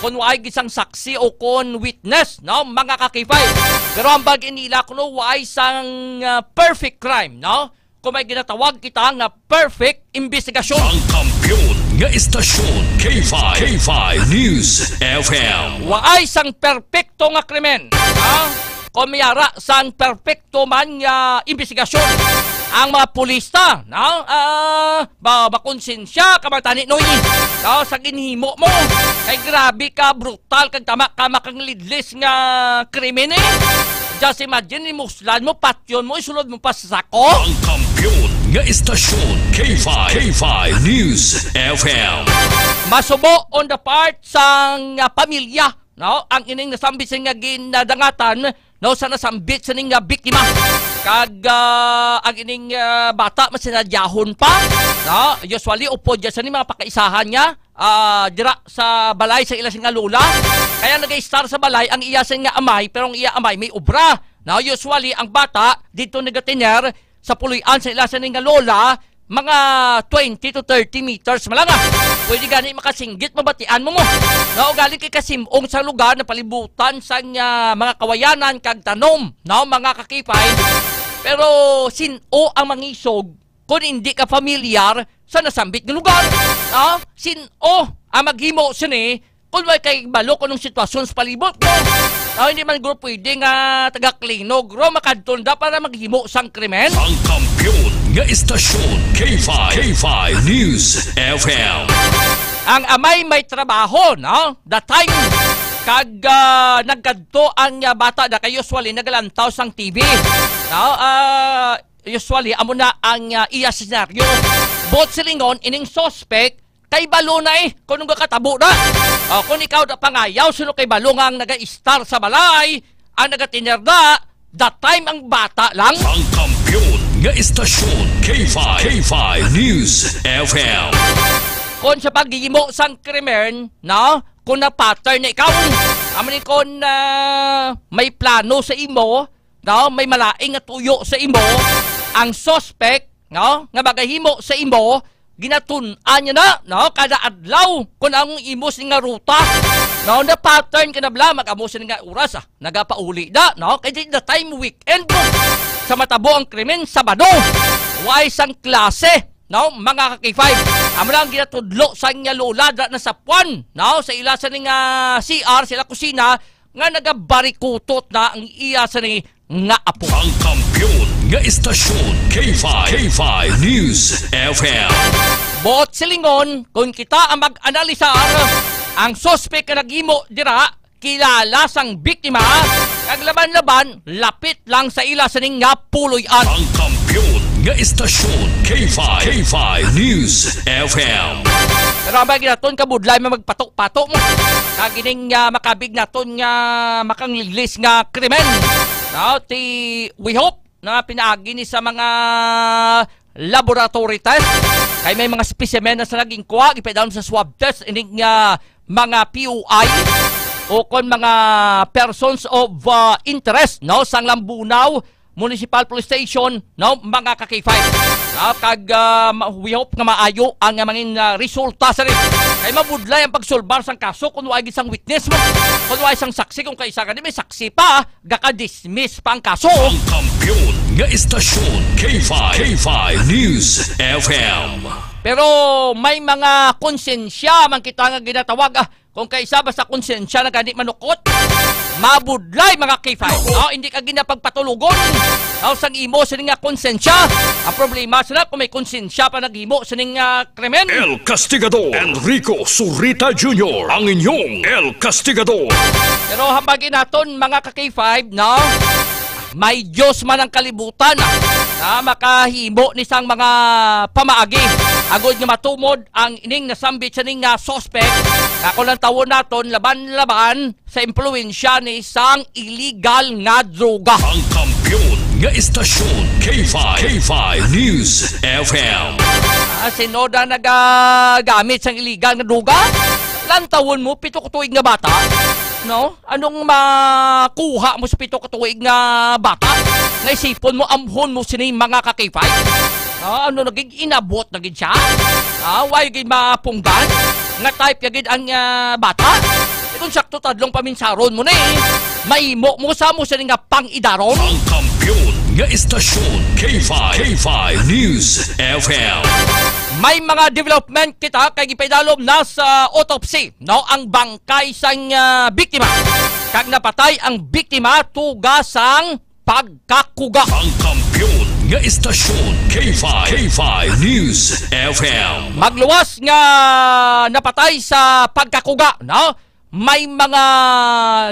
kung waay gisang saksi o kon witness, no, mga ka-K five. Pero ang bag-i nila kuno waay sang, ah, perfect crime, no? Kung may ginatawag kita nga perfect investigasyon. Ang kampiyon nga istasyon, K five, K five News F M. Waay sang perpekto nga krimen, ha? Kung may ara sang perpekto man nga investigasyon, ang mga pulis ta, no? Ah, ba, makonsensya ka man tani, Noy, no? Sa ginhimo mo, kay grabe ka, brutal kag tama ka, makanglidlis nga krimen, eh. Just imagine, imuslan mo, patyon mo, isulod mo pa sa sako. Ang kampiyon nga istasyon, K five, K five News F M. Masubo on the part sang, ah, pamilya, no? Ang ining nasambit sa nga ginadangatan, no, sa nasambit sa ning, ah, biktima. Kag, ah, ang ining, ah, bata masinadyahon pa, no? Usually, upod dyan sa ni mga pakaisahan niya, ah, dira sa balay sa ila sing lola. Kaya nag-istar sa balay ang iya sing amay, pero ang iya amay may obra. Now, usually, ang bata dito nagatiner sa puloy-an sa ila sing lola, mga twenty to thirty meters man lang, ah. Pwede gani makasinggit, mabatian mo mo. Now, galing kay kasimong sa lugar na palibutan sa, ah, mga kawayanan kag tanom, no, mga ka-K five. Pero sin-o ang mangisog kung hindi ka familiar sa nasambit nga lugar? Ah, sin-o ang maghimo sini kung way kay balo kung anong sitwasyon sa palibot mo? Ah, hindi man guro pwede nga taga-Clinog ro makadto na para maghimo sang krimen? Ang kampiyon nga istasyon, K five, K five News F M. Ang amay may trabaho, no? The time kag, ah, nagkadto ang, ah, bata na kay usually nagalantaw sang T V. No? Ah, usually, amo na ang, ah, iya senaryo. Buot silingon, ining suspect, kay balo na, eh, kung nung katabo na. O, kung ikaw na pangayaw, sino kay balo nga ang naga-istar sa balay, ang nagatiner na, that time ang bata lang? Ang kampiyon nga istasyon, K five, K five News F M. Kung sa paghimo sang krimen, no? Kung na-pattern na ikaw, amo ni kung, ah, may plano sa imo, no? May malaing nga tuyo sa imo, ang suspect, no, nga magahimo sa imo, ginatun-an niya na, no, kada adlaw kung ang imo sing nga ruta, no, na pattern ka na bala, mag-amo sini nga oras, ah, nagapauli na, no, kay di na time weekend mo. Sa matabo ang krimen, Sabado, way sang klase, no, mga ka-K five. Amo lang ginatudlo sa iya lola, da na sa puan, no, sa ila sa ning, ah, C R, sa ila kusina, nga nagabarikutot na ang iya sa ni nga apo. Ang kampiyon nga istasyon, K five, K five News F M. Buot silingon, kung kita ang mag-analisar, ang suspek nga naghimo dira, kilala sang biktima, kag laban-laban, lapit lang sa ila sa ning nga puloy-an. Ang kampiyon nga istasyon, K five, K five News F M. Pero ang bagay naton, kabudlay man magpato-pato mo. Kag ining, ah, makabig naton nga makanglilis nga krimen. Now, ti, we hope na pinaagi ni sa mga laboratory test. Kay may mga specimen na sa naging kuha, ipadalom sa swab test, ining, ah, mga P O I. o kon mga persons of, ah, interest, no, sang Lambunao Municipal Police Station, no, mga ka-K five. Ah, kag, ah, ma-, we hope nga maayo ang, ah, mangin, ah, resulta sa rin. Kay mabudlay ang pagsulbar sang kaso kung wala gid sang witness mo, kung wala sang saksi, kung kaisa gani may saksi pa, gaka-dismiss pa ang kaso. Ang kampiyon nga istasyon, K five, K five News F M. Pero may mga konsensya man kita nga ginatawag, ah, kung kaisa ba sa konsensya na gani manukot, mabudlay, mga K five. No, hindi ka ginapagpatulogon. No, sang imo sining nga konsensya. Ang problema sila kung may konsensya pa naghimo sining, ah, krimen. El Castigador, Enrico Zurita Junior, ang inyong El Castigador. Pero hambagi naton, mga ka-K five, no? May Dios man ang kalibutan, ah, makahimo ni sang mga pamaagi agod nga matumod ang ining nasambit sining nga suspect nga kung lantawon naton, laban-laban sa impluwensya ni sang illegal nga droga. Ang kampiyon nga istasyon, K five, K five News F M. Ah, sino na nagagamit sang illegal nga droga? Lantawon mo, pito ka tuig nga bata, no? Anong makuha mo sa pito ka tuig nga bata? Naisipon mo, amhon mo sini, mga ka-K five? Ah, ano, naging inabot na gid siya? Ah, why gid mapunggan? Nga type ka gid ang, ah, bata? Eh, kung sakto, tadlong paminsaron mo ni, mahimo mo sa mo sini nga pang-idaron? Ang kampiyon nga istasyon, K five, K five News F M. May mga development kita kay gipaidalom na sa autopsy, no, ang bangkay sang, ah, biktima. Kag napatay ang biktima tuga sang pagkakuga. Ang kampiyon nga istasyon, K five, K five News F M. Magluwas nga napatay sa pagkakuga, no? May mga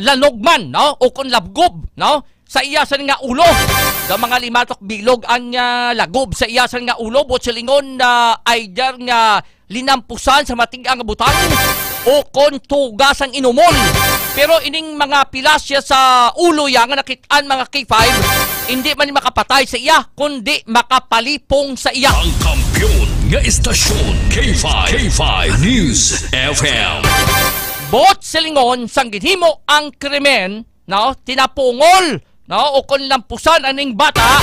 lanog man, no? O kung labgob, no? Sa iya sa nga ulo. Daw mga lima to ka bilog ang, ah, lagob sa iya sa nga ulo, buot silingon na either nga linampusan sa matig-ang nga butang o kon tuga sang inumon. Pero ining mga pilasya sa ulo ya nga nakit-an, mga K five, hindi man makapatay sa iya, kundi makapalipong sa iya. Ang kampiyon nga istasyon, K five, K five News F M. Buot silingon, sang ginhimo ang krimen, no, tinapungol, no, o kon lampusan aning bata,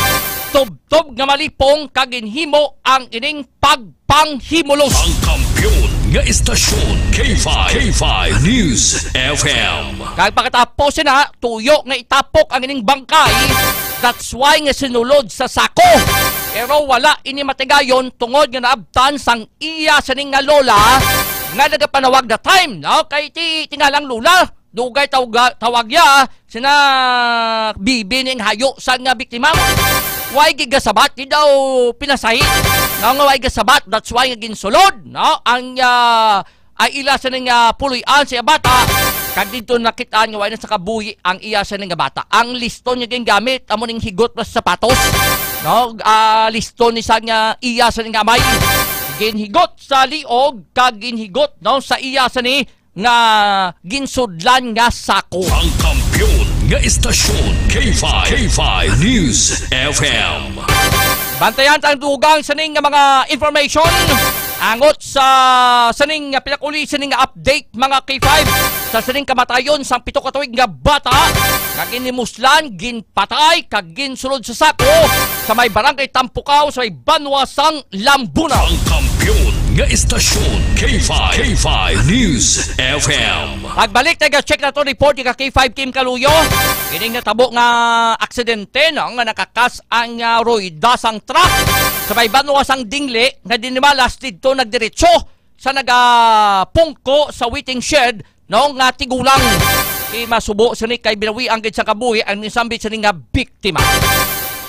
tubtob nga malipong kag ginhimo ang ining pagpanghimulos. Ang kampiyon nga istasyon, K five, K five News F M. Kag pagkatapos na, tuyo nga itapok ang ining bangkay. That's why nga sinulod sa sako. Pero wala ini matigayon tungod nga naabtan sang iya sining nga lola nga nagapanawag that time, no? Kay ti-, tingalang lola, dugay tawga-, tawag ya, sina bibi ning hayo sa nga biktima. Way gigasabat, di daw pinasahi. No, nga way gasabat, that's why nga ginsulod, no? Ang, ah, ay ila sa ning, ah, puloy-an sa iya bata. Kag didto nakit-an nga way na sa kabuhi ang iya sa ning bata. Ang liston nga gingamit, amo ning higot sa sapatos. No, ah, liston ni sa nga iya sa ning amay. Ginhigot sa liog, kag ginhigot, no, sa iya sa ni nga ginsudlan nga sako. Ang kampiyon nga istasyon, K five, K five News F M. Bantayan ta ang dugang sining nga mga information angot sa sining nga pinakuli sining nga update, mga K five, sa sining kamatayon sang pito ka tuig nga bata nga ginimuslan, gin patay kag ginsulod sa sako sa may barangay Tampukaw, sa may banwa sang Lambunao. Ang kampiyon nga istasyon, K five, K five News F M. Pagbalik, taga-check nato report ni ka K five Kim Kaluyo. Ining natabo nga aksidente, no, nga nakakas ang, ah, rueda sang truck sa may banwa sang Dingle nga dinimalas didto nagdiretso sa nagapungko sa waiting shed, no, nga tigulang. Di masubo sini kay binawian gid sa kabuhi ang nisambit sini nga biktima.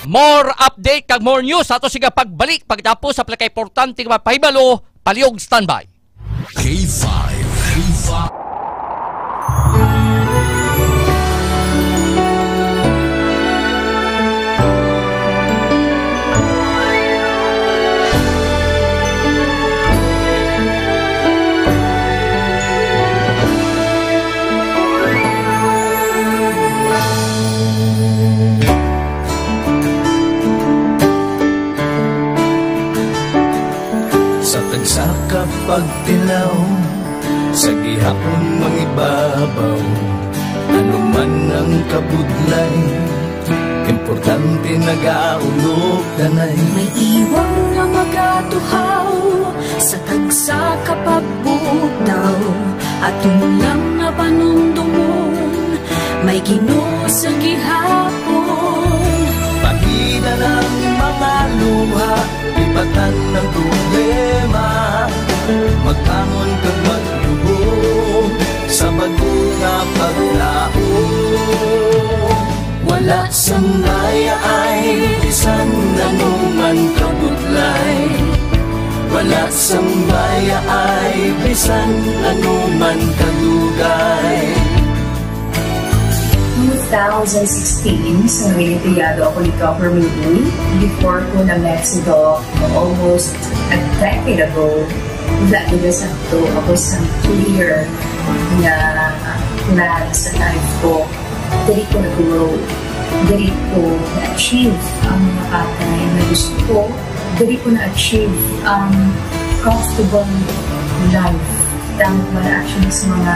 More update kag more news ato siga pagbalik pagtapos sa pinakaimportante nga pahibalo. Palihog standby. K five. K five. Sa tagsa ka pagtilaw, sa gihapon mangibabaw, Ano man ang kabudlay, importante nagaulog tanay. May iwang nga magatuhaw sa tagsa ka pagbutaw. Aton lang nga panumdomon, may Ginoo sa gihapon. Pahina ng mga luha, lipatan ng problema. Magbangon kag magluhod sa bag-o nga paglaom. Wala sang bayaay bisan ano man kabudlay. Wala sang bayaay bisan ano man kadugay. Two thousand sixteen, sa naging empleyado ako ni Governor Lee before ko na-met si Doc almost a decade ago. Wala nila sakto ako sa clear nga plan sa life ko. Diri ko na-grow. Diri ko na-achieve ang mga bagay na gusto ko. Diri ko na-achieve ang comfortable life. Damo man actually sa mga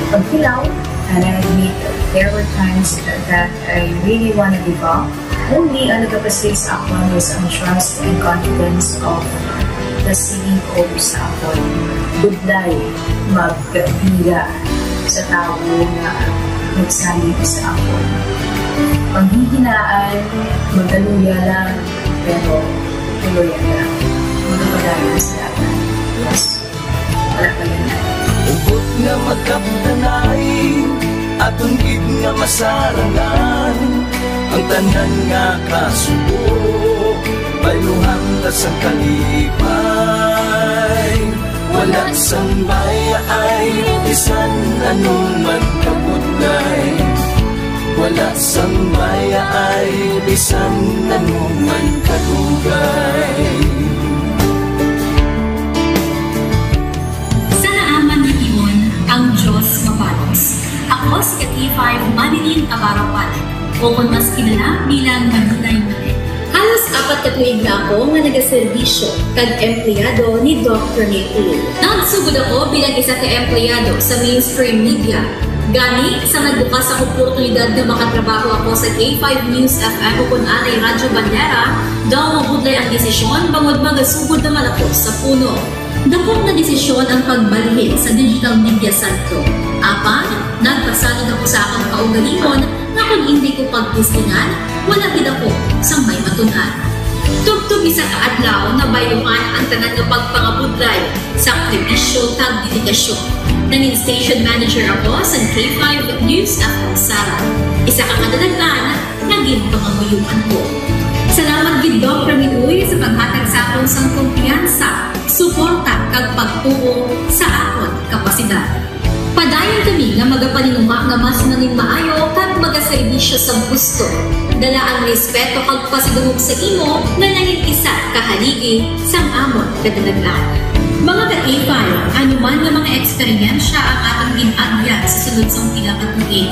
pagkilaw, and I admit there were times that I really wanna give up. Only ang nagapasig sa akon was ang trust and confidence of the C E O sa akon. Budlay magbiya sa tawo nga nagsalig sa akon. Panghihinaan, magaluya lang, pero tuloy lang. Magapadayon sa dalan. Yes. Wala pa yan. Hugot nga magkapdanay, aton gid nga masarangan ang tanan nga kasubo. Bayluhan ta sang kalipay, wala sang bayaay, bisan ano man kabudlay. Wala sang bayaay, bisan ano man kadugay. Sa naaman nga timon, ang Dios mabalos. Ako si ka K five Manilyn Abarapan, o kon mas kilala bilang Manilay Manilyn. Halos apat ka tuig na ako nga nagaserbisyo kag empleyado ni Doc Ramil Uloy. Nagsugod ako bilang isa ka empleyado sa mainstream media. Gani, sa nagbukas ang oportunidad nga makatrabaho ako sa K five News F M o kon anay Radyo Bandera, daw mabudlay ang desisyon bangod magasugod naman ako sa puno. Dakop nga desisyon ang pagbalhin sa digital media santo. Apan, nagpasalig ako sa akon kaugalingon nga kon indi ko pagtistingan, wala gid ako sang may matun-an. Tubtob isa ka adlaw, nabayluhan ang tanan nga pagpangabudlay, sakripisyo, kag dedikasyon. Nangin station manager ako sa K five News F M Sara, isa ka kadalagan nga ginpangamuyoan ko. Salamat gid, Doc Ramil Uy, sa paghatag sa akon sang kumpiyansa, suporta, kag pagtuo sa akon kapasidad. Padayon kami nga magapaninuma nga mas nangin maayo kag magaserbisyo sa gusto. Dala ang respeto kag pasidungog sa imo nga nangin isa ka haligi sang amon kadalagan. Mga ka-K five, ano man nga mga eksperyensya ang atong gin-agyan sa sulod sang pila ka tuig,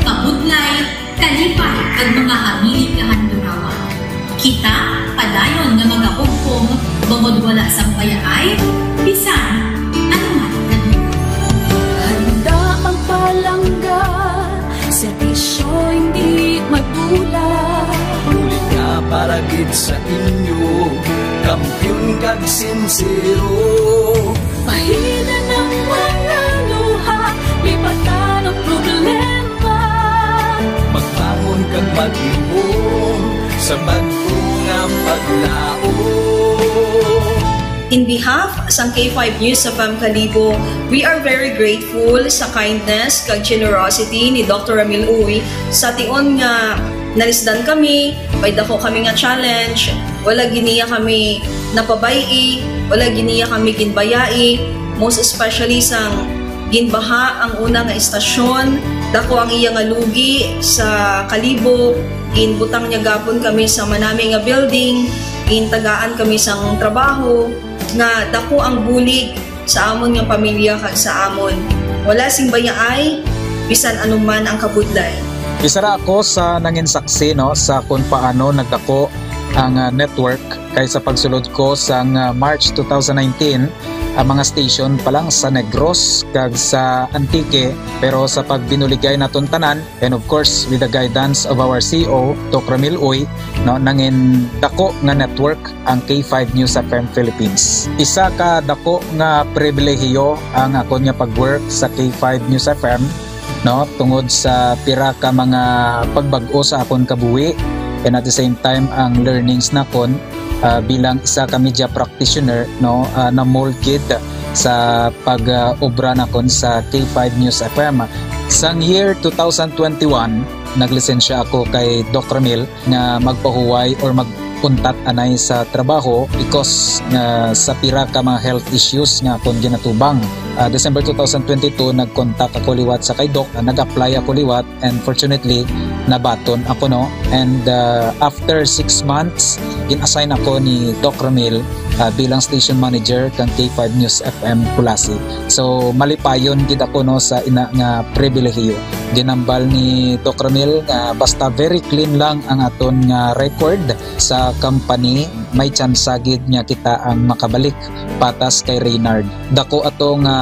kabudlay, kalipay, kag mga hamili nga handurawan. Kita padayon nga magahugpong bangod wala sang bayaay bisan ano man kadugay. Handa ang palangga, serbisyo hindi madula. Bulig nga para gid sa inyo, kampiyon kag sinsero. Pahina ng mga luha, lipatan ang problema. Magbangon kag magluhod sa bag-o nga paglaom. In behalf sang K five News F M Kalibo, we are very grateful sa kindness kag generosity ni Doctor Ramil Uy. Sa tion nga nalisdan kami, may dako kami nga challenge, wala gid niya kami napabay-i, wala gid niya kami ginbayai, most especially sang ginbaha ang una nga istasyon, dako ang iya nga lugi sa Kalibo, ginbutang niya gapon kami sa manami nga building, gintagaan kami sang trabaho, nga dako ang bulig sa amon nga pamilya kag sa amon. Wala sing bayaay, bisan ano man ang kabudlay. Isa ra ako sa nangin saksi, no, sa kung paano nagdako ang, ah, network Kay sa pagsulod ko sang, ah, March two thousand nineteen, ang mga station pa lang sa Negros kag sa Antique, pero sa pagbinuligay naton tanan, and of course with the guidance of our C E O, Doc Ramil Uy, no, nangin dako nga network ang K five News F M Philippines. Isa ka dako nga pribilehiyo ang akon nga pag-work sa K five News F M, no, tungod sa pira ka mga pagbag-o sa akon kabuhi, and at the same time ang learnings nakon, ah, bilang isa ka media practitioner, no, ah, na-mold gid sa pag, ah, obra nakon sa K five News F M. Sang year two thousand twenty-one, naglisensya ako kay Doc Ramil nga magpahuway or magpuntat anay sa trabaho because nga sa pira ka mga health issues nga akon ginatubang. Ah, December two thousand twenty-two, nag-contact ako liwat sa kay Doc, ah, nag-apply ako liwat, and fortunately, nabaton ako, no. And, ah, after six months, gin-assign ako ni Doc Ramil, ah, bilang station manager kang K five News F M Culasi. So, malipayon gid ako, no, sa ina nga pribilehiyo. Ginambal ni Doc Ramil nga basta very clean lang ang aton nga record sa company, may tsansa gid nga kita ang makabalik patas kay Reynard. Dako ato nga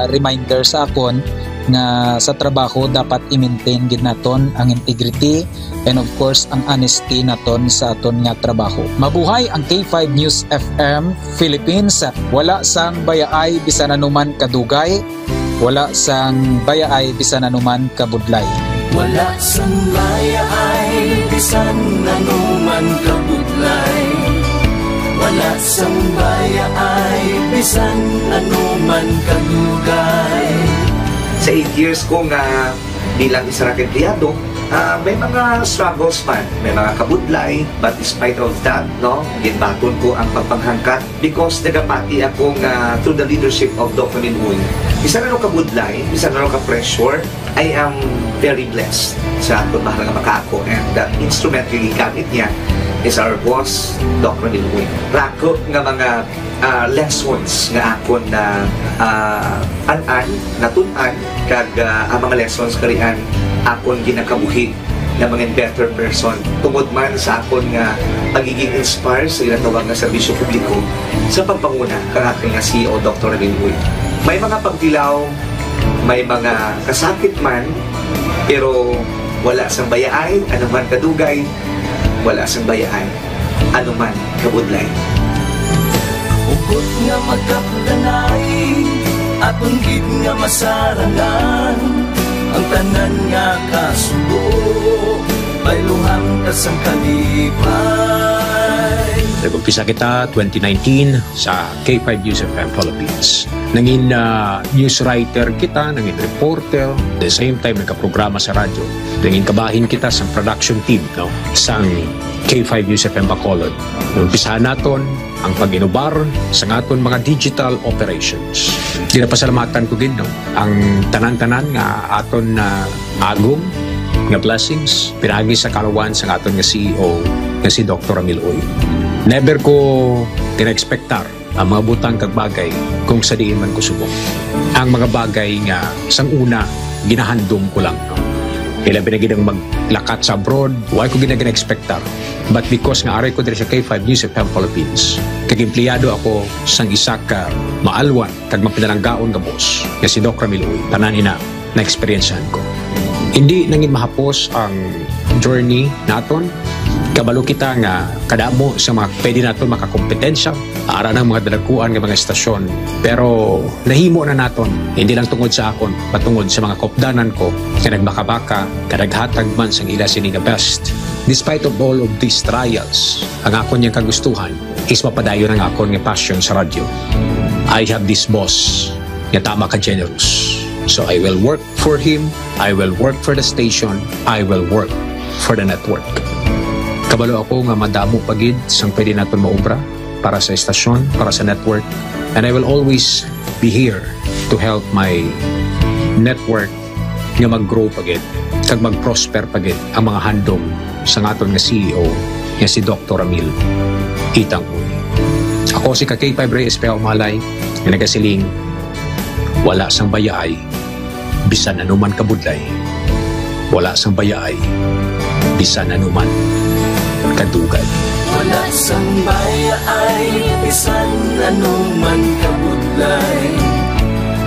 reminder sa akon nga sa trabaho dapat i-maintain gid naton ang integrity and of course ang honesty naton sa aton nga trabaho. Mabuhay ang K five News F M Philippines. Wala sang bayaay bisan anuman kadugay, wala sang bayaay bisan anuman kabudlay. Wala sang bayaay bisan anuman kabudlay. Wala sang bayaay bisan anuman kadugay. Sa eight years ko nga bilang isa ra ka empleyado, ah, may mga struggles man, may mga kabudlay, but despite of that, no, ginbaton ko ang pagpanghangkat because nagapati ako nga through the leadership of Doc Ramil Uy, bisan ano kabudlay, bisan ano ka pressure, I am very blessed sa akon mahal nga makaako, and the instrument nga gigamit niya is our boss, Doc Ramil Uy. Rako nga mga, ah, lessons nga akon na, ah, an-an, natun-an, kag, ah, ang mga lessons karian akon ginakabuhi na mga better person tungod man sa akon nga pagiging inspire sa ginatawag nga serbisyo publiko sa pagpanguna kang akon nga C E O, Doctor Ramil Uy. May mga pagtilaw, may mga kasakit man, pero wala sang bayaay, anuman kadugay, wala sang bayaay, anuman kabudlay. Hugot nga magkapdanay, aton gid nga masarangan, ang tanan nga kasubo, bayluhan ka sang kalipay. Nag-umpisa kita twenty nineteen sa K five News F M Philippines. Nangin, ah, news writer kita, nangin reporter, the same time nagkaprograma sa radyo. Nangin kabahin kita sa production team, no, sang K five News F M Bacolod. Umpisahan naton ang pag-inubar sa aton mga digital operations. Ginapasalamatan ko gid, no, ang tanan-tanan nga aton na agom nga blessings pinaagi sa kaluwan sa aton nga C E O nga si Doctor Ramil Uy. Never ko gina-expectar ang mga butang kag bagay kung sa diin man ko subong. Ang mga bagay nga sang una ginahandom ko lang, no? Ilabi na gid ang maglakat sa abroad, wala ko gid na gina-expectar. But because nga ari ko diri sa K five News F M Philippines, kag empleyado ako sang isa ka maalwan kag mapinalanggaon nga boss nga si Doc Ramil Uy, tanan ina na-eksperyensyahan ko. Hindi nangin mahapos ang journey naton. Kabalo kita nga kadamo sa mga pwede naton makakompetensya, ara ng mga dalaguan nga mga estasyon. Pero nahimo na naton, hindi lang tungod sa akon, patungod sa mga kaupdanan ko nga nagbakabaka, nga naghatag man sang ila sini nga best. Despite of all of these trials, ang akon yang kagustuhan is mapadayon ang akon nga passion sa radyo. I have this boss nga tama ka generous. So I will work for him, I will work for the station, I will work for the network. Kabalo ako nga madamo pa gid sang pwede naton maobra para sa estasyon, para sa network, and I will always be here to help my network nga mag-grow pa gid kag mag-prosper pa gid ang mga handom sa aton nga C E O nga si Doctor Ramil Itang Uy. Ako si ka K five Rey Espejo Malay nga nagasiling, wala sang bayaay bisan anuman kabudlay, wala sang bayaay bisan anuman kadugay. Wala sang bayaay bisan ano man kabudlay.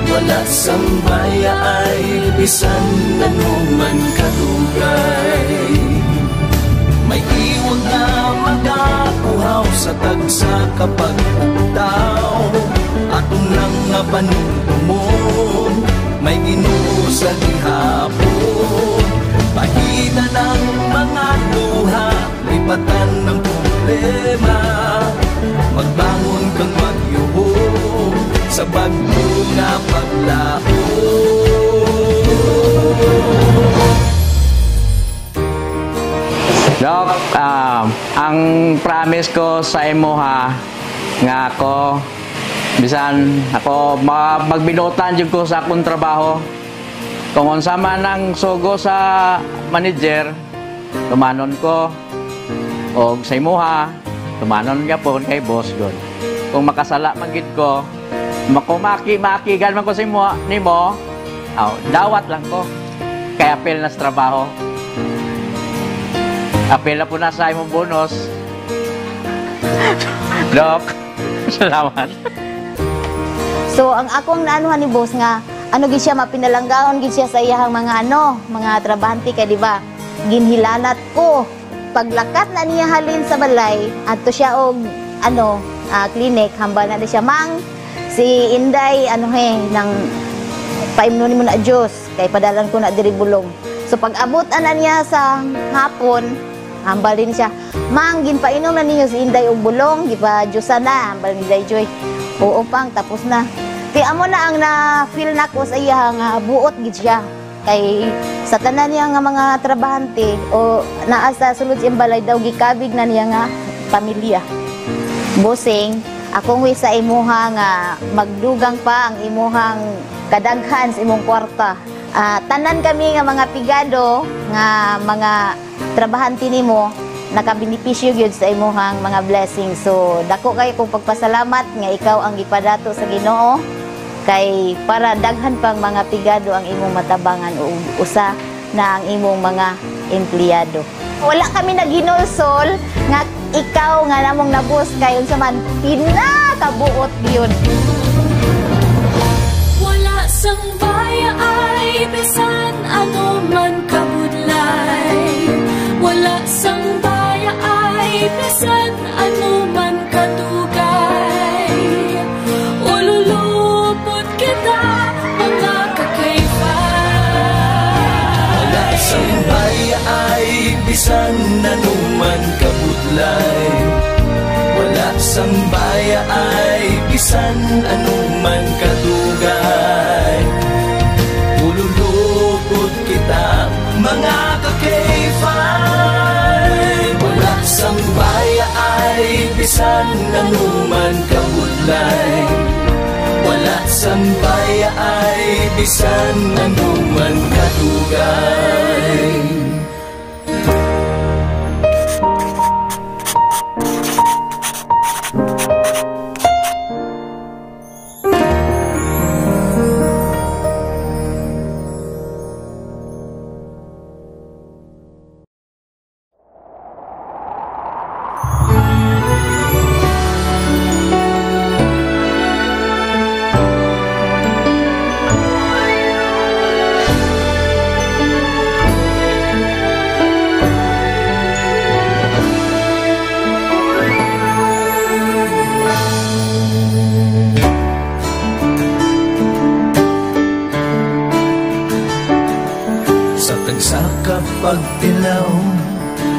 Wala sang bayaay bisan ano man kadugay. May iwag nga mag-apuhaw sa tagsa ka pag-ugtaw. Aton lang nga panumdumon, may Ginoo sa gihapon. Pahidan ang mga luha, lipatan ang problema. Magbangon kag magyuhong sa bag-o nga paglaom. Doc, ah, ang promise ko sa imuha nga ako, bisan ako, ma-, magbinuotan jud ko sa akong trabaho. Kung unsa man ang sugo sa manager, tumanon ko. Og sa imuha, tumanon gyapon kay boss gud. Kung makasala man gid ko, makumaki, maakigan man ko sa imo, nimo, aw, dawat lang ko. Kay apil na sa trabaho. Apil na po na sa imong bonus. Doc, salamat. So, ang akong naanuhan ni boss nga, ano gid siya, mapinalanggaon gid siya sa iyahang mga, ano, mga trabahante kay, di ba, ginhilanat ko. Paglakat na niya halin sa balay, adto siya og, ano, ah, clinic, hambal na di siya, "Mang, si Inday, ano he, nang paimnon nimo na juice, kay padalan ko na diri bulong." So, pag-abot ana niya sa hapon, hambal din siya, "Mang, ginpainom na ninyo si Inday og bulong, gipa-juice na," hambal ni Day Joy. "Oo, Pang, tapos na." Ti amo na ang na-feel nako sa iya nga buot gid siya. Kay sa tanan niya nga mga trabahante o naa sa sulod sa iyang balay daw, gikabig na niya nga pamilya. Bossing, akong wish sa imuha nga magdugang pa ang imuhang kadaghan sa imong kwarta. Ah, tanan kami nga mga pigado nga mga trabahante nimo, nakabenepisyo gyud sa imuhang mga blessings. So, dako kayo kong pagpasalamat nga ikaw ang gipadato sa Ginoo, kay para daghan pang mga pigado ang imong matabangan ug usa na ang imong mga empleyado. Wala kami naghinulsol nga ikaw nga namong nabus kay unsa man pinakabuot gyud. Wala sang bayaay bisan ano man kabudlay. Wala sang bayaay bisan ano man kadugay. Ululupot kita, mga kakaiba. Wala sang bayaay bisan ano man kabudlay. Wala sang bayaay bisan ano man kadugay. Ululupot kita, mga kakaiba. Wala sang bayaay bisan ano man kabudlay. Wala sang bayaay bisan ano man kadugay. Sa tagsa ka pagtilaw,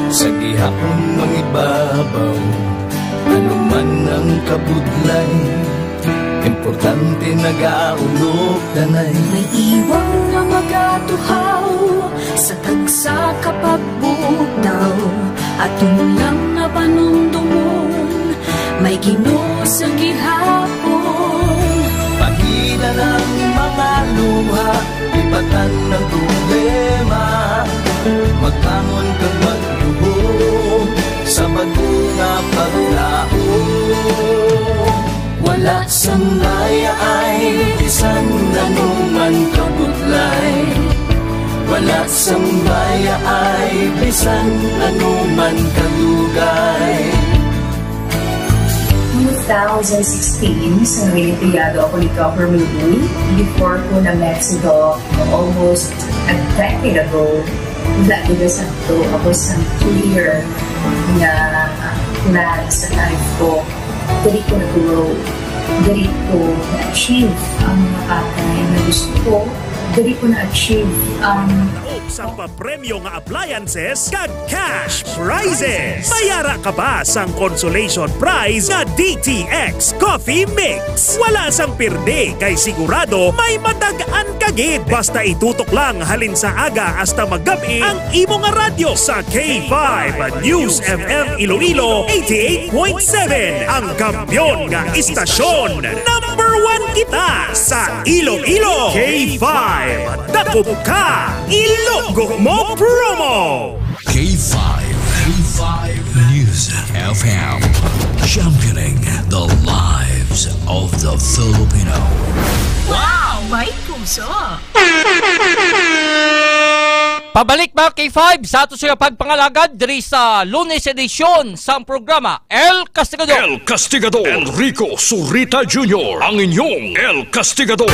sa gihapon mangibabaw, ano man ang kabudlay, importante nagaulog danay. May iwang nga magatuhaw sa tagsa ka pagbudaw, aton lang nga panumdumon, may Ginoo sa gihapon. Pagilan ang mga luha, lipatan ang problema. Magbangon kag magluhod sa bag-o nga paglaom. Wala sang bayaay bisan ano man kabudlay. Wala sang bayaay bisan ano man kadugay. two thousand sixteen, sa Noyenteyado ako ni Governor Louie, before ko na-met si Doc almost a decade ago, wala ko santo ako sa clear nga plan sa life ko. Diri ko na-grow. Diri ko na-achieve ang mga bagay na gusto ko. Diri ko na-achieve ang Sang papremyo nga appliances kag cash prizes. Mayara ka ba sang consolation prize nga D T X Coffee Mix? Wala sang pirdi kay sigurado may matag-an ka gid. Basta itutok lang halin sa aga hasta magab-i ang imo nga radyo sa K five News F M Iloilo eighty-eight point seven, ang kampiyon nga istasyon. Number one kita sa Iloilo. K five, dakop ka, ilogo mo promo. K five, K five News F M, championing the lives of the Filipino. Wow! May puso! Pabalik, mga K five, sa ato sa pagpangalagad diri sa Lunes edisyon sang programa El Castigador. El Castigador. Enrico Surita Junior, ang inyong El Castigador.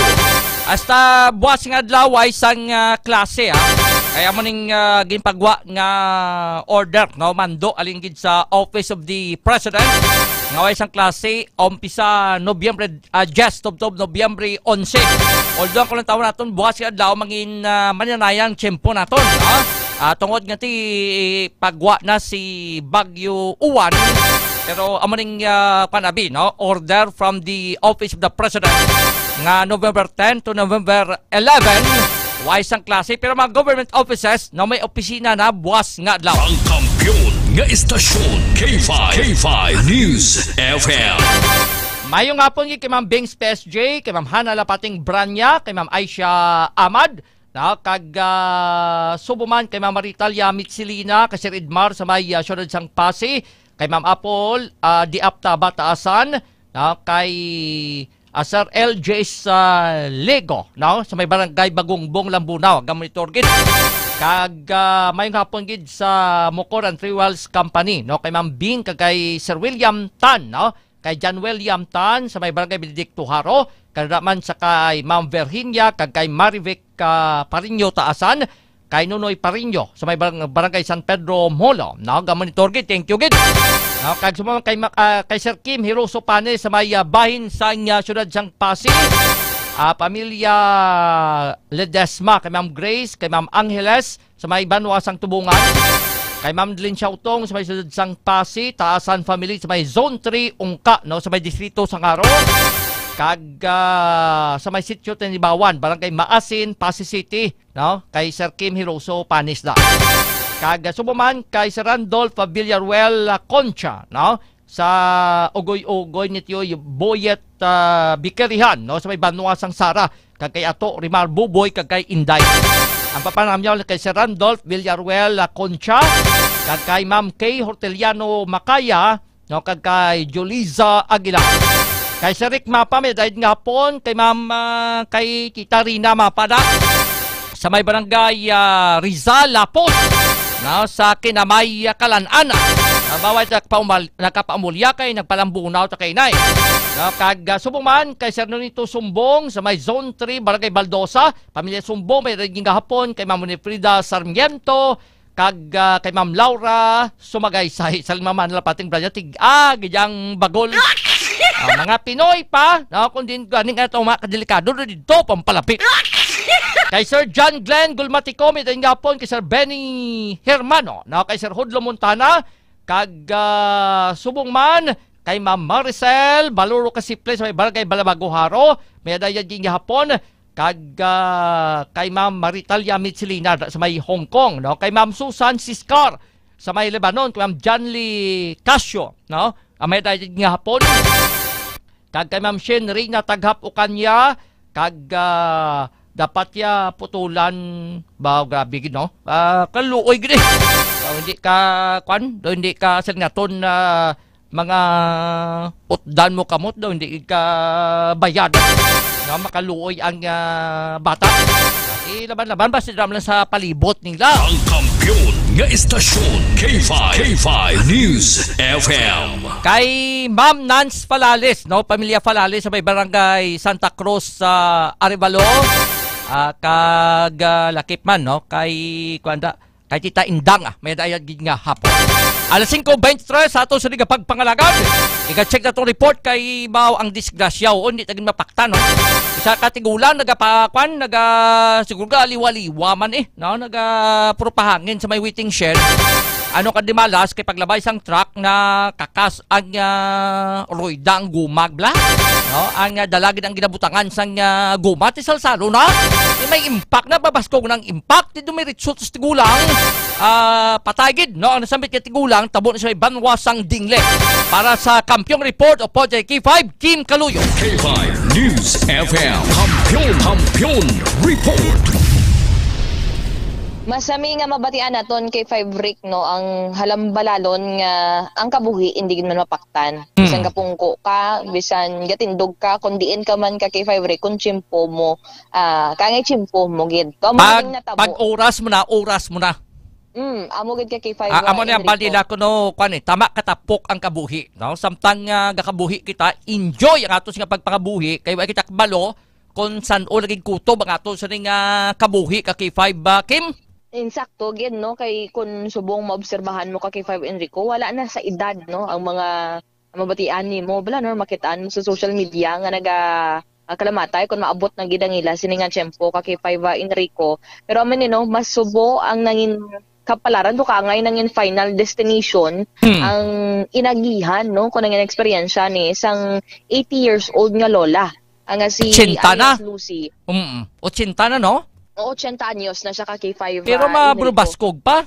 Hasta buwas nga adlaw ay sang, ah, klase, ah. Kaya mo ning, ah, ginpagwa nga order, no, mando, alin gid sa Office of the President, nga way sang klase, umpisa Nobyembre, ah, diyes, tubtob Nobyembre onse. Although ang kulang taon naton, buwas nga adlaw, mangin, ah, mananayang tiyempo naton, no? Ah, tungod nga ti pagwa na si Bagyo Uwan, pero amo ning, ah, panabi, no? Order from the Office of the President nga November ten to November eleven, way sang klase, pero mga government offices na may opisina na buwas nga adlaw. Ang kampiyon nga istasyon, K five, K five News F M. Mayong hapon gid kay Ma'am Bings P S J, kay Ma'am Hana Lapating Branya, kay Ma'am Aisha Ahmad, na kag, ah, subo man kay Ma'am Maritalia Mitsilina, kay Sir Edmar sa may, ah, siyudad sang Pasi, kay Ma'am Apple, ah, Diapta Bataasan, na kay, ah, Sir L J sa Lego, no, sa may barangay Bagungbong, Lambunao, gamon ni Turgid. Kag, ah, mayong hapon gid sa Mokoran Three Wells Company, no, kay Ma'am Bing kag kay Sir William Tan, no, kay John William Tan sa may barangay Benedicto Jaro, kay naman sa kay Ma'am Virginia kag kay Marivic, ah, Parinyo Taasan, kay Nonoy Parinyo sa may barang-, barangay San Pedro Molo. No, gamon ni Turgid, thank you gid. No, kag sumama kay Ma-, ah, kay Sir Kim Hiroso Panes sa may, ah, bahin sang, ah, siyudad sang Pasig. Ah, pamilya Ledesma, kay Ma'am Grace, kay Ma'am Angeles, sa may banwa sang Tubungan. Kay Ma'am Dlin Siautong sa may siyudad sang Pasi, Taasan family sa may Zone three, Ungka, no, sa may distrito sang Jaro. Kag, ah, sa may sitio Tinibawan, Barangay Maasin, Pasi City, no, kay Sir Kim Hiroso Panis da. Kag, ah, subo man kay Sir Randolph Villaruel, ah, Concha, no, sa Ugoy-Ugoy ni Tiyoy Boyet, ah, Bikerihan, no, sa may banwa sang Sara, kag kay Ato Rimar Buboy, kag kay Inday. Ang papanamyaw kay Sir Randolph Villaruel, ah, Concha, kag kay Ma'am Kay Horteliano Macaya, no, kag kay Juliza Aguilar. Kay Sir Rick Mapa, may daid nga hapon, kay Ma'am, ah, kay Tita Rina Mapa na sa may barangay, ah, Rizal, Lapos, no, sa Kinamay, ah, Kalan-an. Ah, bawal ta paumal-, nakapaamulya kay nagpalambunaw ta kay inay. No, kag, ah, subong man kay Sir Nonito Sumbong sa may Zone three, Barangay Baldosa, pamilya Sumbong, may daid nga hapon, kay Ma'am Winifrida Sarmiento, kag, ah, kay Ma'am Laura Sumagaysay, sa Mama Nalapating Branya, tig-, ah, gid ang bagol. Ah, mga Pinoy pa, no, kung din ganing ato mga kadelikado, do dito, pampalapit. Kay Sir John Glenn Gulmatico, may daing gapon, kay Sir Benny Hermano, no, kay Sir Hudlo Montana, kag, ah, subong man, kay Ma'am Maricel Baluro Kasiple, sa may Barangay Balabago, Jaro, may dayan gihapon, kag, ah, kay Ma'am Maritalia Mitsilina sa may Hong Kong, no? Kay Ma'am Susan Siscar sa may Lebanon, kay Ma'am Janly Casio, no? Ang may daig nga hapon. Kag kay Ma'am Shin Reyna Taghap Ukanya, kag, ah, dapat ya putulan ba, grabe gid, no? Ah, kaluoy gid eh. So, hindi ka, kwan, do hindi ka singnaton na mga utdan mo kamot daw, hindi ka bayad. Nga makaluoy ang, ah, bata. Eh, laban-laban ba sila lang sa palibot nila? Ang kampiyon Nga istasyon, K five, K five News F M. Kay Ma'am Nance Falales, no? Pamilya Falales sa may barangay Santa Cruz sa Arevalo. Ah, kag, ah, lakip man, no? Kay, kuwan da, kay Tita Indang, ah, may dayag gid nga hapon. Alas singko beintitres sa ato sa nga pagpangalagad. Iga-check na tong report kay mao ang disgrasya, o, hindi tagin mapaktan, no? Isa ka tigulang, nagapakwan, naga, siguro ka liwa-liwa man, eh, no? Naga, puro pahangin sa may waiting shed. Ano ka dimalas kay paglabay sang truck na kakas ang, ah, rueda ang gumag, bla? No? Ang, ah, dalagid ang ginabutangan sang, ah, guma, ti salsalo na. Ti may impact na, babaskog ng impact, ti dumiritso sa tigulang. Ah, patay gid, no? Ang nasambit nga tigulang, tabo na sa may banwa sang Dingle. Para sa Kampiyon Report o Project K five, Kim Kaluyo. K five News F M. Kampiyon, Kampiyon Report. Masami nga mabatian naton kay five Rick, no, ang halambalalon nga ang kabuhi hindi gid man mapaktan. Mm. Bisan gapungko ka, bisan gatindog ka, kung diin ka man ka kay five Rick, kung tiyempo mo, ah, kangay tiyempo mo gid. Kung Pag, ning natabo. Pag oras mo na, oras mo na. Mm, amo gid ka kay five Ah, amo na ang Enrico. Balila ko, no, kwan eh, tama katapok ang kabuhi, no? Samtang nga gakabuhi kita, enjoy ang ato nga pagpangabuhi, kay wa kita kabalo kung san-o lagi kutob ang ato sa ning, ah, kabuhi ka K five, ah, Kim? Insakto gid, no, kay kung subong maobserbahan mo ka kay five Enrico, wala na sa edad, no, ang mga mabatian nimo, bala, no, makitaan mo sa social media nga naga, ah, kalamatay kung maabot na gid ang ila sini nga tiyempo ka kay five, ah, Enrico. Pero amo ni, no, mas subo ang nangin kapalaran do ka ngay nangin final destination Hmm. ang inagihan, no, kung nangin eksperyensya ni sang eighty years old nga lola, ang nga si Ochenta na. Alias Lucy. Mm, ochenta na, no? O, ochenta anyos na siya ka K five, Pero ah, Enrico. Mabrubaskog pa.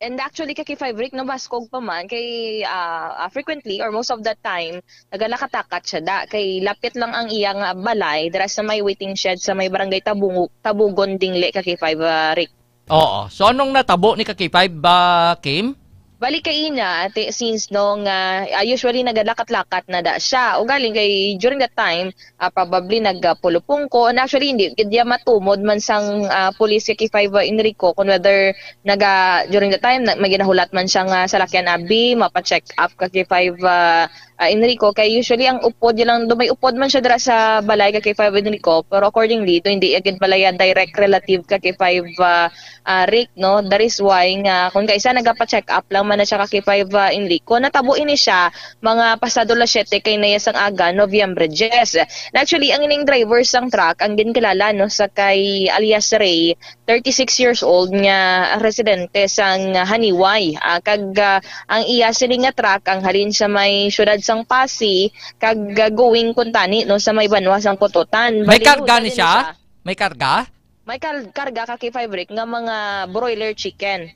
And actually, ka K five Rick, no, baskog pa man, kay, ah, ah, frequently or most of the time, nagalakatakat siya da. Kay lapit lang ang iya nga balay, dira sa may waiting shed sa may barangay Tabungo-, Tabugon, Dingle, ka K five, ah, Rick. Oo. So, anong natabo ni ka K five, ah, Kim? Balik kay ina, ate, since no, nga, ah, usually nagalakat-lakat na da siya. Ugaling kay during that time, ah, probably nagpulupong ko. And actually, hindi gid niya matumod man sang, ah, pulis si K five Enrico kung whether naga, during the time, na, may ginahulat man siya nga salakyan abi, mapa-check up ka K five, ah, ah, Enrico. Kay usually, ang upod niya lang, do may upod man siya dira sa balay ka K five Enrico, pero accordingly, do hindi agad balaya direct relative ka K five, ah, ah, Rick, no? That is why nga, kung kaisa nagapa-check up lang man na siya ka K five, ah, Enrico, natabo ini siya mga pasado las siyete kay naya sang aga, Nobyembre diyes. And actually, ang ining driver sang truck, ang ginkilala, no, sa kay alias Ray, thirty-six years old nga residente sang Haniway. Ah, kag, ah, ang iya sini nga truck ang halin sa may siyudad sang Passi, kag, ah, going kuntani, no, sa may banwa sang Cototan. May karga ni siya? May karga? May kar-, karga ka K five Rick nga mga broiler chicken.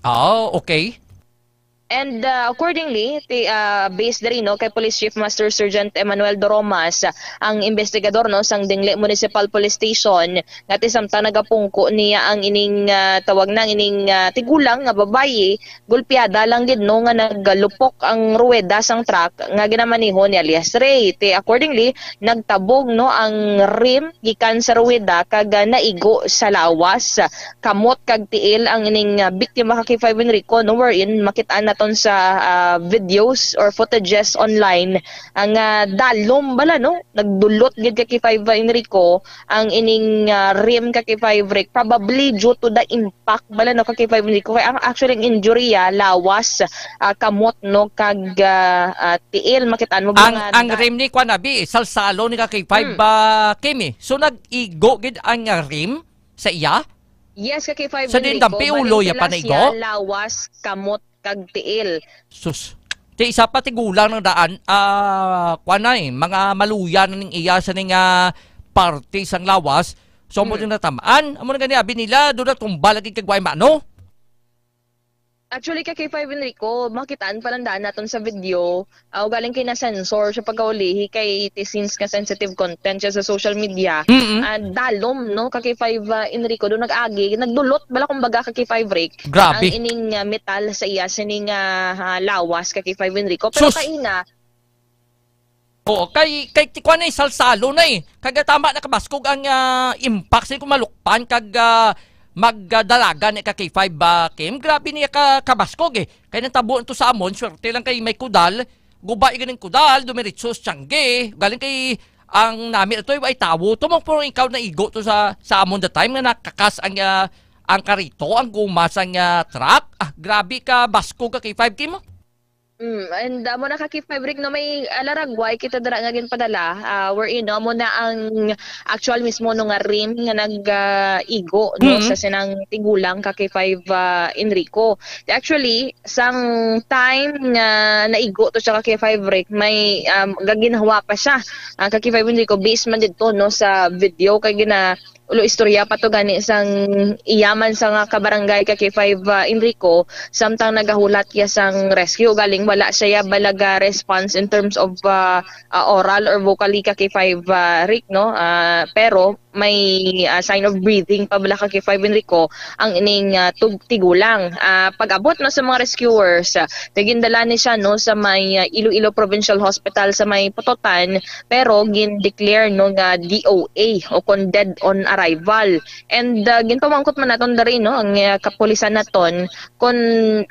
Oh, okay. And, uh, accordingly, ti-, uh, based diri, no, kay Police Chief Master Sergeant Emmanuel Doromas, ang investigador, no, sang Dingle Municipal Police Station, nga ti samtang nagapungko niya ang ining, uh, tawag na, ining, uh, tigulang nga babayi, gulpiada lang gid, no, nga nagalupok ang ruweda sang truck nga ginamaneho ni alias Ray. Ti accordingly, nagtabog, no, ang rim gikan sa ruweda kag, ah, naigo sa lawas, kamot kag tiil ang ining, ah, biktima ka K five Enrico, no, wherein makit-an naton sa, ah, videos or footages online ang, ah, dalom bala, no, nagdulot gid ka K five Enrico ang ining, ah, rim ka K five Rick, probably due to the impact bala, no, ka K five Enrico. Kay ang actually ang injury, ah, lawas, ah, kamot, no, kag, ah, ah, tiil, makit-an mo ba Ang, nga ang da- rim ni kwan abi, salsalo ni ka K five Hmm. ba, Kimi? So, nag-igo gid ang rim sa iya? Yes, ka K five Sa din Enrico, dampi ulo ya pa naigo? Lawas, kamot, kag tiil. Sus. Ti isa pa tigulang ng daan, ah, kwan na eh, mga maluya na ning iya sa ning, ah, parte sang lawas. So, mo Hmm. din natamaan, amo na gani abi nila, doon na tumba lagi kag way mano. Actually, ka K five Enrico, makitaan pa lang daan naton sa video, ah, ugaling kay na-censor siya pagkaulihi kay ti since nga sensitive content siya sa social media. Mm-mm. Ah, dalom, no, ka K five, ah, Enrico, do nag-agi, nagdulot, bala kumbaga ka K five Rick, Grabe. ang ining, ah, metal sa iya, sining, ah, ah, lawas ka K five Enrico. Pero Sus! kaina, Oo, kay, kay ti kuwan na eh, salsalo na eh. Kag tama nakabaskog ang, ah, impact sa kumalukpan kag, ah, magdalagan ni ka K five, ah, Kim. Grabe niya ka, kabaskog eh. Kay natabo to sa amon, swerte lang kay may kudal. Guba yung ganing kudal, dumiritso sa tiyangge. Galing kay ang nami ito ay tawo. Tumong pero ikaw naigo to sa, sa amon the time nga nakakas ang, ah, ang karito, ang guma sang, ah, truck. Ah, grabe ka baskog ka K five, Kim. Mm, and amo na ka K five, Rick, no, may, ah, laragway kita dira nga ginpadala, ah, wherein, no, amo na ang actual mismo, no, nga rim nga nag, ah, igo, no, Mm. sa sinang tigulang ka K five, ah, Enrico. Actually, sang time nga naigo to siya ka K five, Rick, may, um, gaginhawa pa siya. Ang ka K five Enrico, based man dito, no, sa video kay gina-, ulo istorya pa to gani sang iya man sa nga kabarangay ka K five, ah, Enrico, samtang nagahulat iya sang rescue. Galing wala siya ya balaga response in terms of, ah, ah, oral or vocally ka K five, ah, Rick, no? Ah, pero may, ah, sign of breathing pa bala ka K five Enrico ang ining, ah, tug-, tigulang. Ah, pag-abot, no, sa mga rescuers, ah, tigindala ni siya, no, sa may, ah, Iloilo Provincial Hospital sa may Pototan, pero gin-declare, no, nga D O A o kon dead on arrival. And, ah, ginpamangkot man naton diri, no, ang, ah, kapulisan naton kung,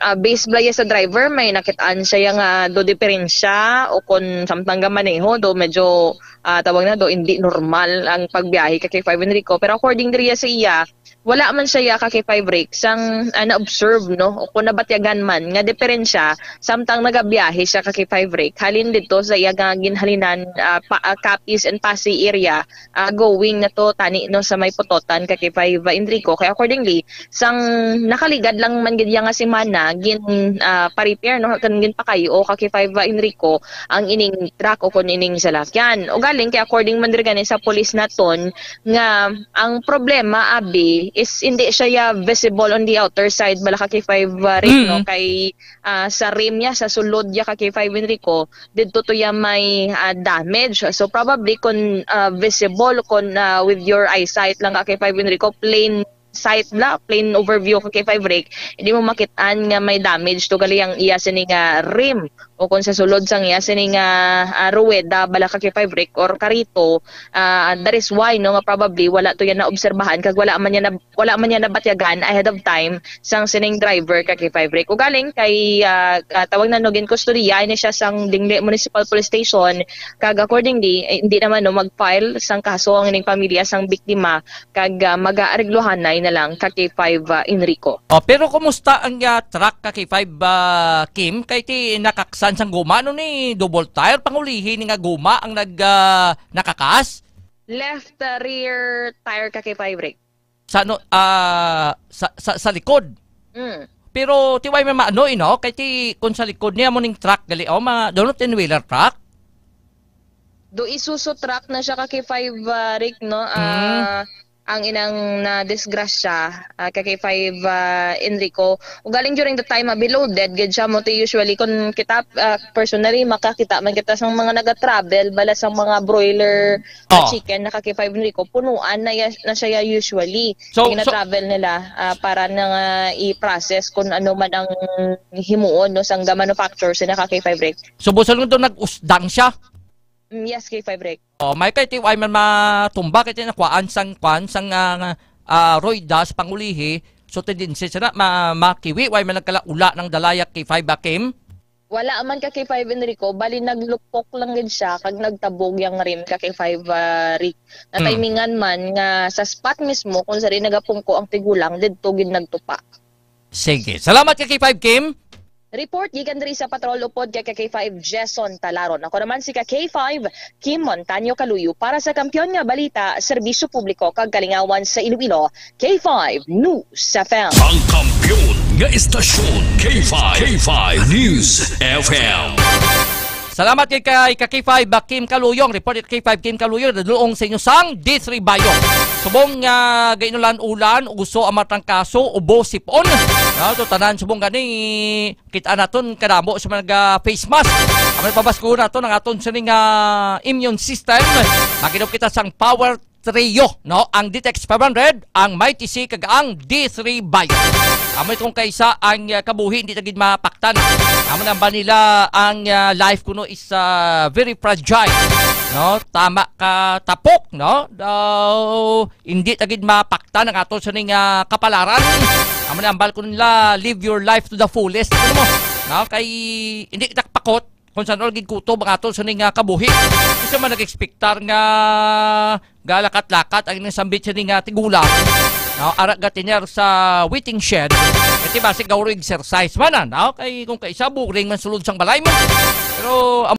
ah, based bala sa driver, may nakitaan siya nga do diferensya o kung samtang ga maneho, do medyo, ah, tawag na do, hindi normal ang pagbiyahe ka K five Enrico. Pero according diri sa iya, wala man siya ya ka K five Rick sang, ah, na-observe, no, o kung nabatyagan man nga diferensya samtang nagabiyahe siya ka K five Rick halin dito sa iya nga ginhalinan, ah, pa, ah, Capiz and Passi area, ah, going na to tani, no, sa may Pototan ka K five Enrico. Kaya accordingly, sang nakaligad lang man gid iya nga semana, gin, ah, pa-repair, no, kan ginpakayo ka K five Enrico ang ining truck o kon ining salakyan. Ugaling kay according man diri gani sa pulis naton nga ang problema, abi, is hindi siya ya visible on the outer side bala ka K five, ah, Rick, no? Mm. Kay, ah, sa rim niya, sa sulod niya ka K five Enrico, didto to ya may, ah, damage. So probably kung, ah, visible, kung, ah, with your eyesight lang ka K five Enrico, plain sight bala, plain overview ka K five Rick, hindi mo makit-an nga may damage to gali ang iya sini nga rim o kung sa sulod sang iya sini nga, ah, ruweda bala ka K five Rick or karito, ah, that is why, no, nga probably wala to yan naobserbahan kag wala man niya na, wala man niya nabatyagan ahead of time sang sining driver ka K five Rick. Ugaling kay, ah, ah, tawag na, no, ginkustodiya ini siya sang Dingle Municipal Police Station kag accordingly, eh, hindi naman, no, mag-file sang kaso ang ining pamilya sang biktima kag, ah, mag-aariglohanay na lang ka K five, ah, Enrico. Oh, pero kumusta ang, ah, truck ka K five, ah, Kim? Kay ti nakaksan sang guma, no, ni double tire, pangulihi ni nga guma ang nag, ah, nakakas? Left, ah, rear tire ka K five, Rick. Sa ano, ah, sa, sa, sa likod. Mm. Pero ti way man maano, eh, no? Kay ti, kung sa likod niya mo ning truck, gali, oh, ma, doon ten-wheeler truck? Do Isuzu truck na siya ka K five, ah, Rick, no? Mm. Ah, ang inang na disgrasya, ah, ka K five, ah, Enrico. Ugaling during the time, ah, loaded gid siya mo ti usually kung kita, ah, personally makakita man kita sang mga naga-travel bala sang mga broiler, ah, Oh. chicken na ka K five Enrico, punuan na ya-, na siya usually. So, Yung so gina-travel nila, ah, para na nga i-process kung ano man ang himuon, no, sang ga manufacture sina ka K five Rick. So, busa lang doon nag-usdang siya? Mm, yes, K five Rick. Oh, may kay ti way man matumba kay ti nakuhaan sang kwan sang, ah, ah, roida sa pangulihi. So, tendency sila ma-, makiwi, way man nagkalaula ng dalayak K five Akim. Wala man ka K five Enrico, bali naglupok lang gid siya kag nagtabog yang rim ka K five, ah, Rick. Na Mm. timingan man nga sa spot mismo kung sa rin nagapungko ang tigulang, didto gid nagtupa. Sige. Salamat ka K five Kim. Report gikan diri sa Patrol upod kay ka K five Jason Talaron. Ako naman si ka K five Kim Montaño Kaluyo para sa Kampiyon nga Balita, Serbisyo Publiko kag Kalingawan sa Iloilo, K five News F M. Ang kampiyon nga istasyon, K five, K five News F M. Salamat kay, kay ka K five Kim Kaluyong. Report kay K five Kim Kaluyong. Nadulong sa inyo sang D three Bayo. Subong nga gainulan-ulan, uso ang mga trangkaso, ubo, sipon. No, to tanan subong gani kita naton kadamo sa mga face mask. Ang pabasko naton ang aton sining, ah, immune system. Makinom kita sang Power Trio, no? Ang Ditex five hundred, ang Mighty C, kag ang D three Bio. Amo itong kaisa ang, ah, kabuhi, hindi ta gid mapaktan. Amo nang ba nila ang, ah, life kuno is, ah, very fragile. no? Tama ka tapok, no? Daw, hindi ta gid mapaktan ang ato sining, ah, kapalaran. Amo na ang balkon nila, live your life to the fullest. Ano mo? No? Kay, hindi kita pakot kung saan gid kutob ang ato sining, ah, kabuhi. Isa man nag-expectar nga galakat-lakat ang ilang sambit sining, ah, tigulang. No? Ara gatinyar sa waiting shed. Iti basi gauro exercise man, ah, no? Kay kung kaisa, boring man sulod sang balay mo. Pero,